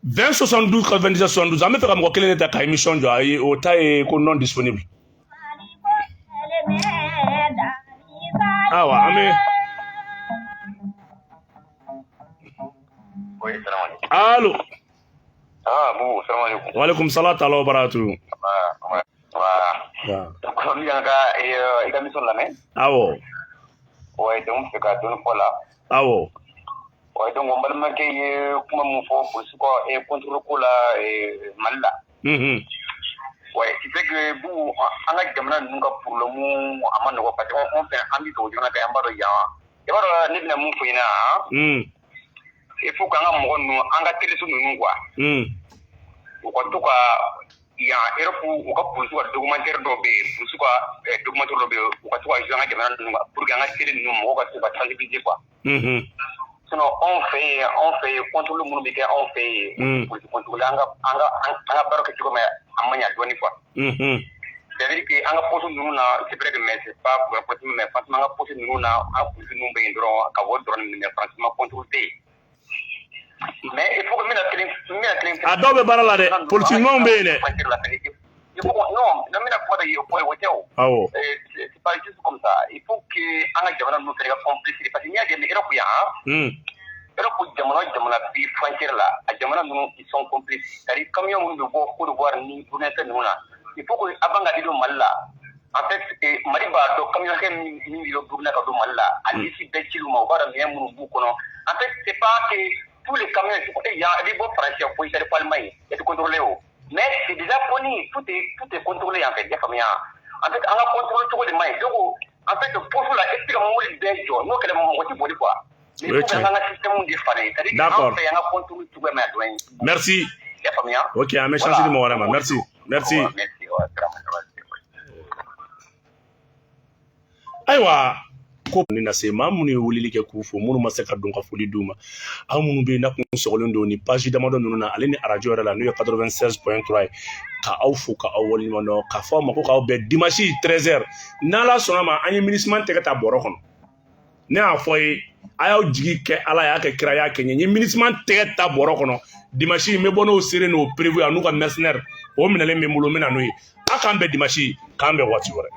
[SPEAKER 2] 20 72 97 72, an bɛ fɛ ka mɔgɔ kelen de ta ka émission jɔ. Ayi, o ta ye ko non disponible. Awa, an bɛ. Allo.
[SPEAKER 3] Ah, bon, salam alaikum.
[SPEAKER 2] Wa alaikum salam ta'ala wa barakatuh.
[SPEAKER 3] Voilà. Donc, n bɛ ka i ka émission lamɛn.
[SPEAKER 2] Awɔ.
[SPEAKER 3] Ouais, donc fɛ ka dɔɔni fɔ la.
[SPEAKER 2] Awɔ.
[SPEAKER 3] Ouais, donc n balimakɛ ye kuma mun fɔ polisi ka contrôle ko la Mali la. Ouais, c'est vrai que bu an ka jamana ninnu ka problème a ma nɔgɔ, parce que anw fɛ, an bɛ tubabu jamana kan, an b'a dɔn yan. I b'a dɔn ne bɛna mun fɔ i ɲɛna? Il faut k'an ka mɔgɔ ninnu, an ka terroristes ninnu quoi. U ka to ka yan Europe, u ka polisiw ka documentaire dɔw bɛ yen, polisiw ka documentaire dɔw bɛ yen, u ka to ka jouer an ka jamana ninnu kan pour que an ka télé ninnu, mɔgɔw ka se ka sensibiliser quoi. Sinon anw fɛ yen, contrôle minnu bɛ kɛ anw fɛ yen, polisi contrôle, an ka baara kɛ cogo min, a ma ɲa dɔɔni quoi. C'est à dire que an ka poste ninnu na, c'est vrai que, mais c'est pas pour poste, mais franchement an ka poste ninnu na, an ka polisi ninnu bɛ yen dɔrɔn ka bɔ dɔrɔn, mais franchement contrôle tɛ yen. Mais il faut que n bɛna kelen, n bɛna kelen.
[SPEAKER 2] A dɔw bɛ baara la dɛ, polisi ɲumanw bɛ yen dɛ.
[SPEAKER 3] Il faut que, non, n bɛna kuma de o tɛ o.
[SPEAKER 2] Awɔ.
[SPEAKER 3] C'est pas juste comme ça. Il faut que an ka jamana ninnu fɛnɛ ka complice, parce que n'i y'a jateminɛ Europe yan, Europe jamana o jamana bi frontière la, a jamana ninnu, ils sont complices. C'est à dire camion minnu bɛ bɔ Côte d'Ivoire ni Burkina fɛn ninnu na, il faut que avant ka di don Mali la, en fait Mali b'a dɔn camion hakɛ min bɛ bɔ Burkina ka don Mali la, a liste bɛɛ ci l'u ma, u b'a dɔn minɛn minnu b'u kɔnɔ. En fait, c'est pas que tous les camions, yan i bɛ bɔ France fo Italie, fo Allemagne, i tɛ contrôlé o. Mais c'est déjà connu, tout est contrôlé en fait, i y'a faamuya? En fait, an ka contrôle cogo de man ɲi. Donc en fait, poste la, e tɛ se ka mobili bɛɛ jɔ, n'o kɛra mɔgɔ tɛ boli quoi. Mais il faut que an ka système de falen, c'est à dire an fɛ an ka contrôle cogoya ma dɔɔni.
[SPEAKER 2] Merci.
[SPEAKER 3] I y'a faamuya?
[SPEAKER 2] Ok, an bɛ chance di mɔgɔ wɛrɛ ma. Merci. Merci.
[SPEAKER 3] Merci.
[SPEAKER 2] Ayiwa, ko ni na se maa minnu ye weleli kɛ k'u fo, minnu ma se ka don ka foli d'u ma, aw minnu bɛ yen n'a kun sɔgɔlen don ni page damadɔ ninnu na, ale ni arajo yɛrɛ la, n'o ye 96.3 ye, ka aw fo, ka aw waleɲuman dɔn, k'a fɔ aw ma ko k'aw bɛn dimanche 13h, n'Ala sɔnna ma. An ye MINUSMA tɛgɛ ta bɔrɔ kɔnɔ. Ne y'a fɔ ye, a y'aw jigi kɛ Ala y'a kɛ, kira y'a kɛ n ye. N ye MINUSMA tɛgɛ ta bɔrɔ kɔnɔ dimanche, n bɛ bɔ n'o seere n'o prévu a n'u ka mercenaire o minɛlen bɛ n bolo, n bɛ na n'o ye. A k'an bɛn dimanche, k'an bɛn waati wɛrɛ.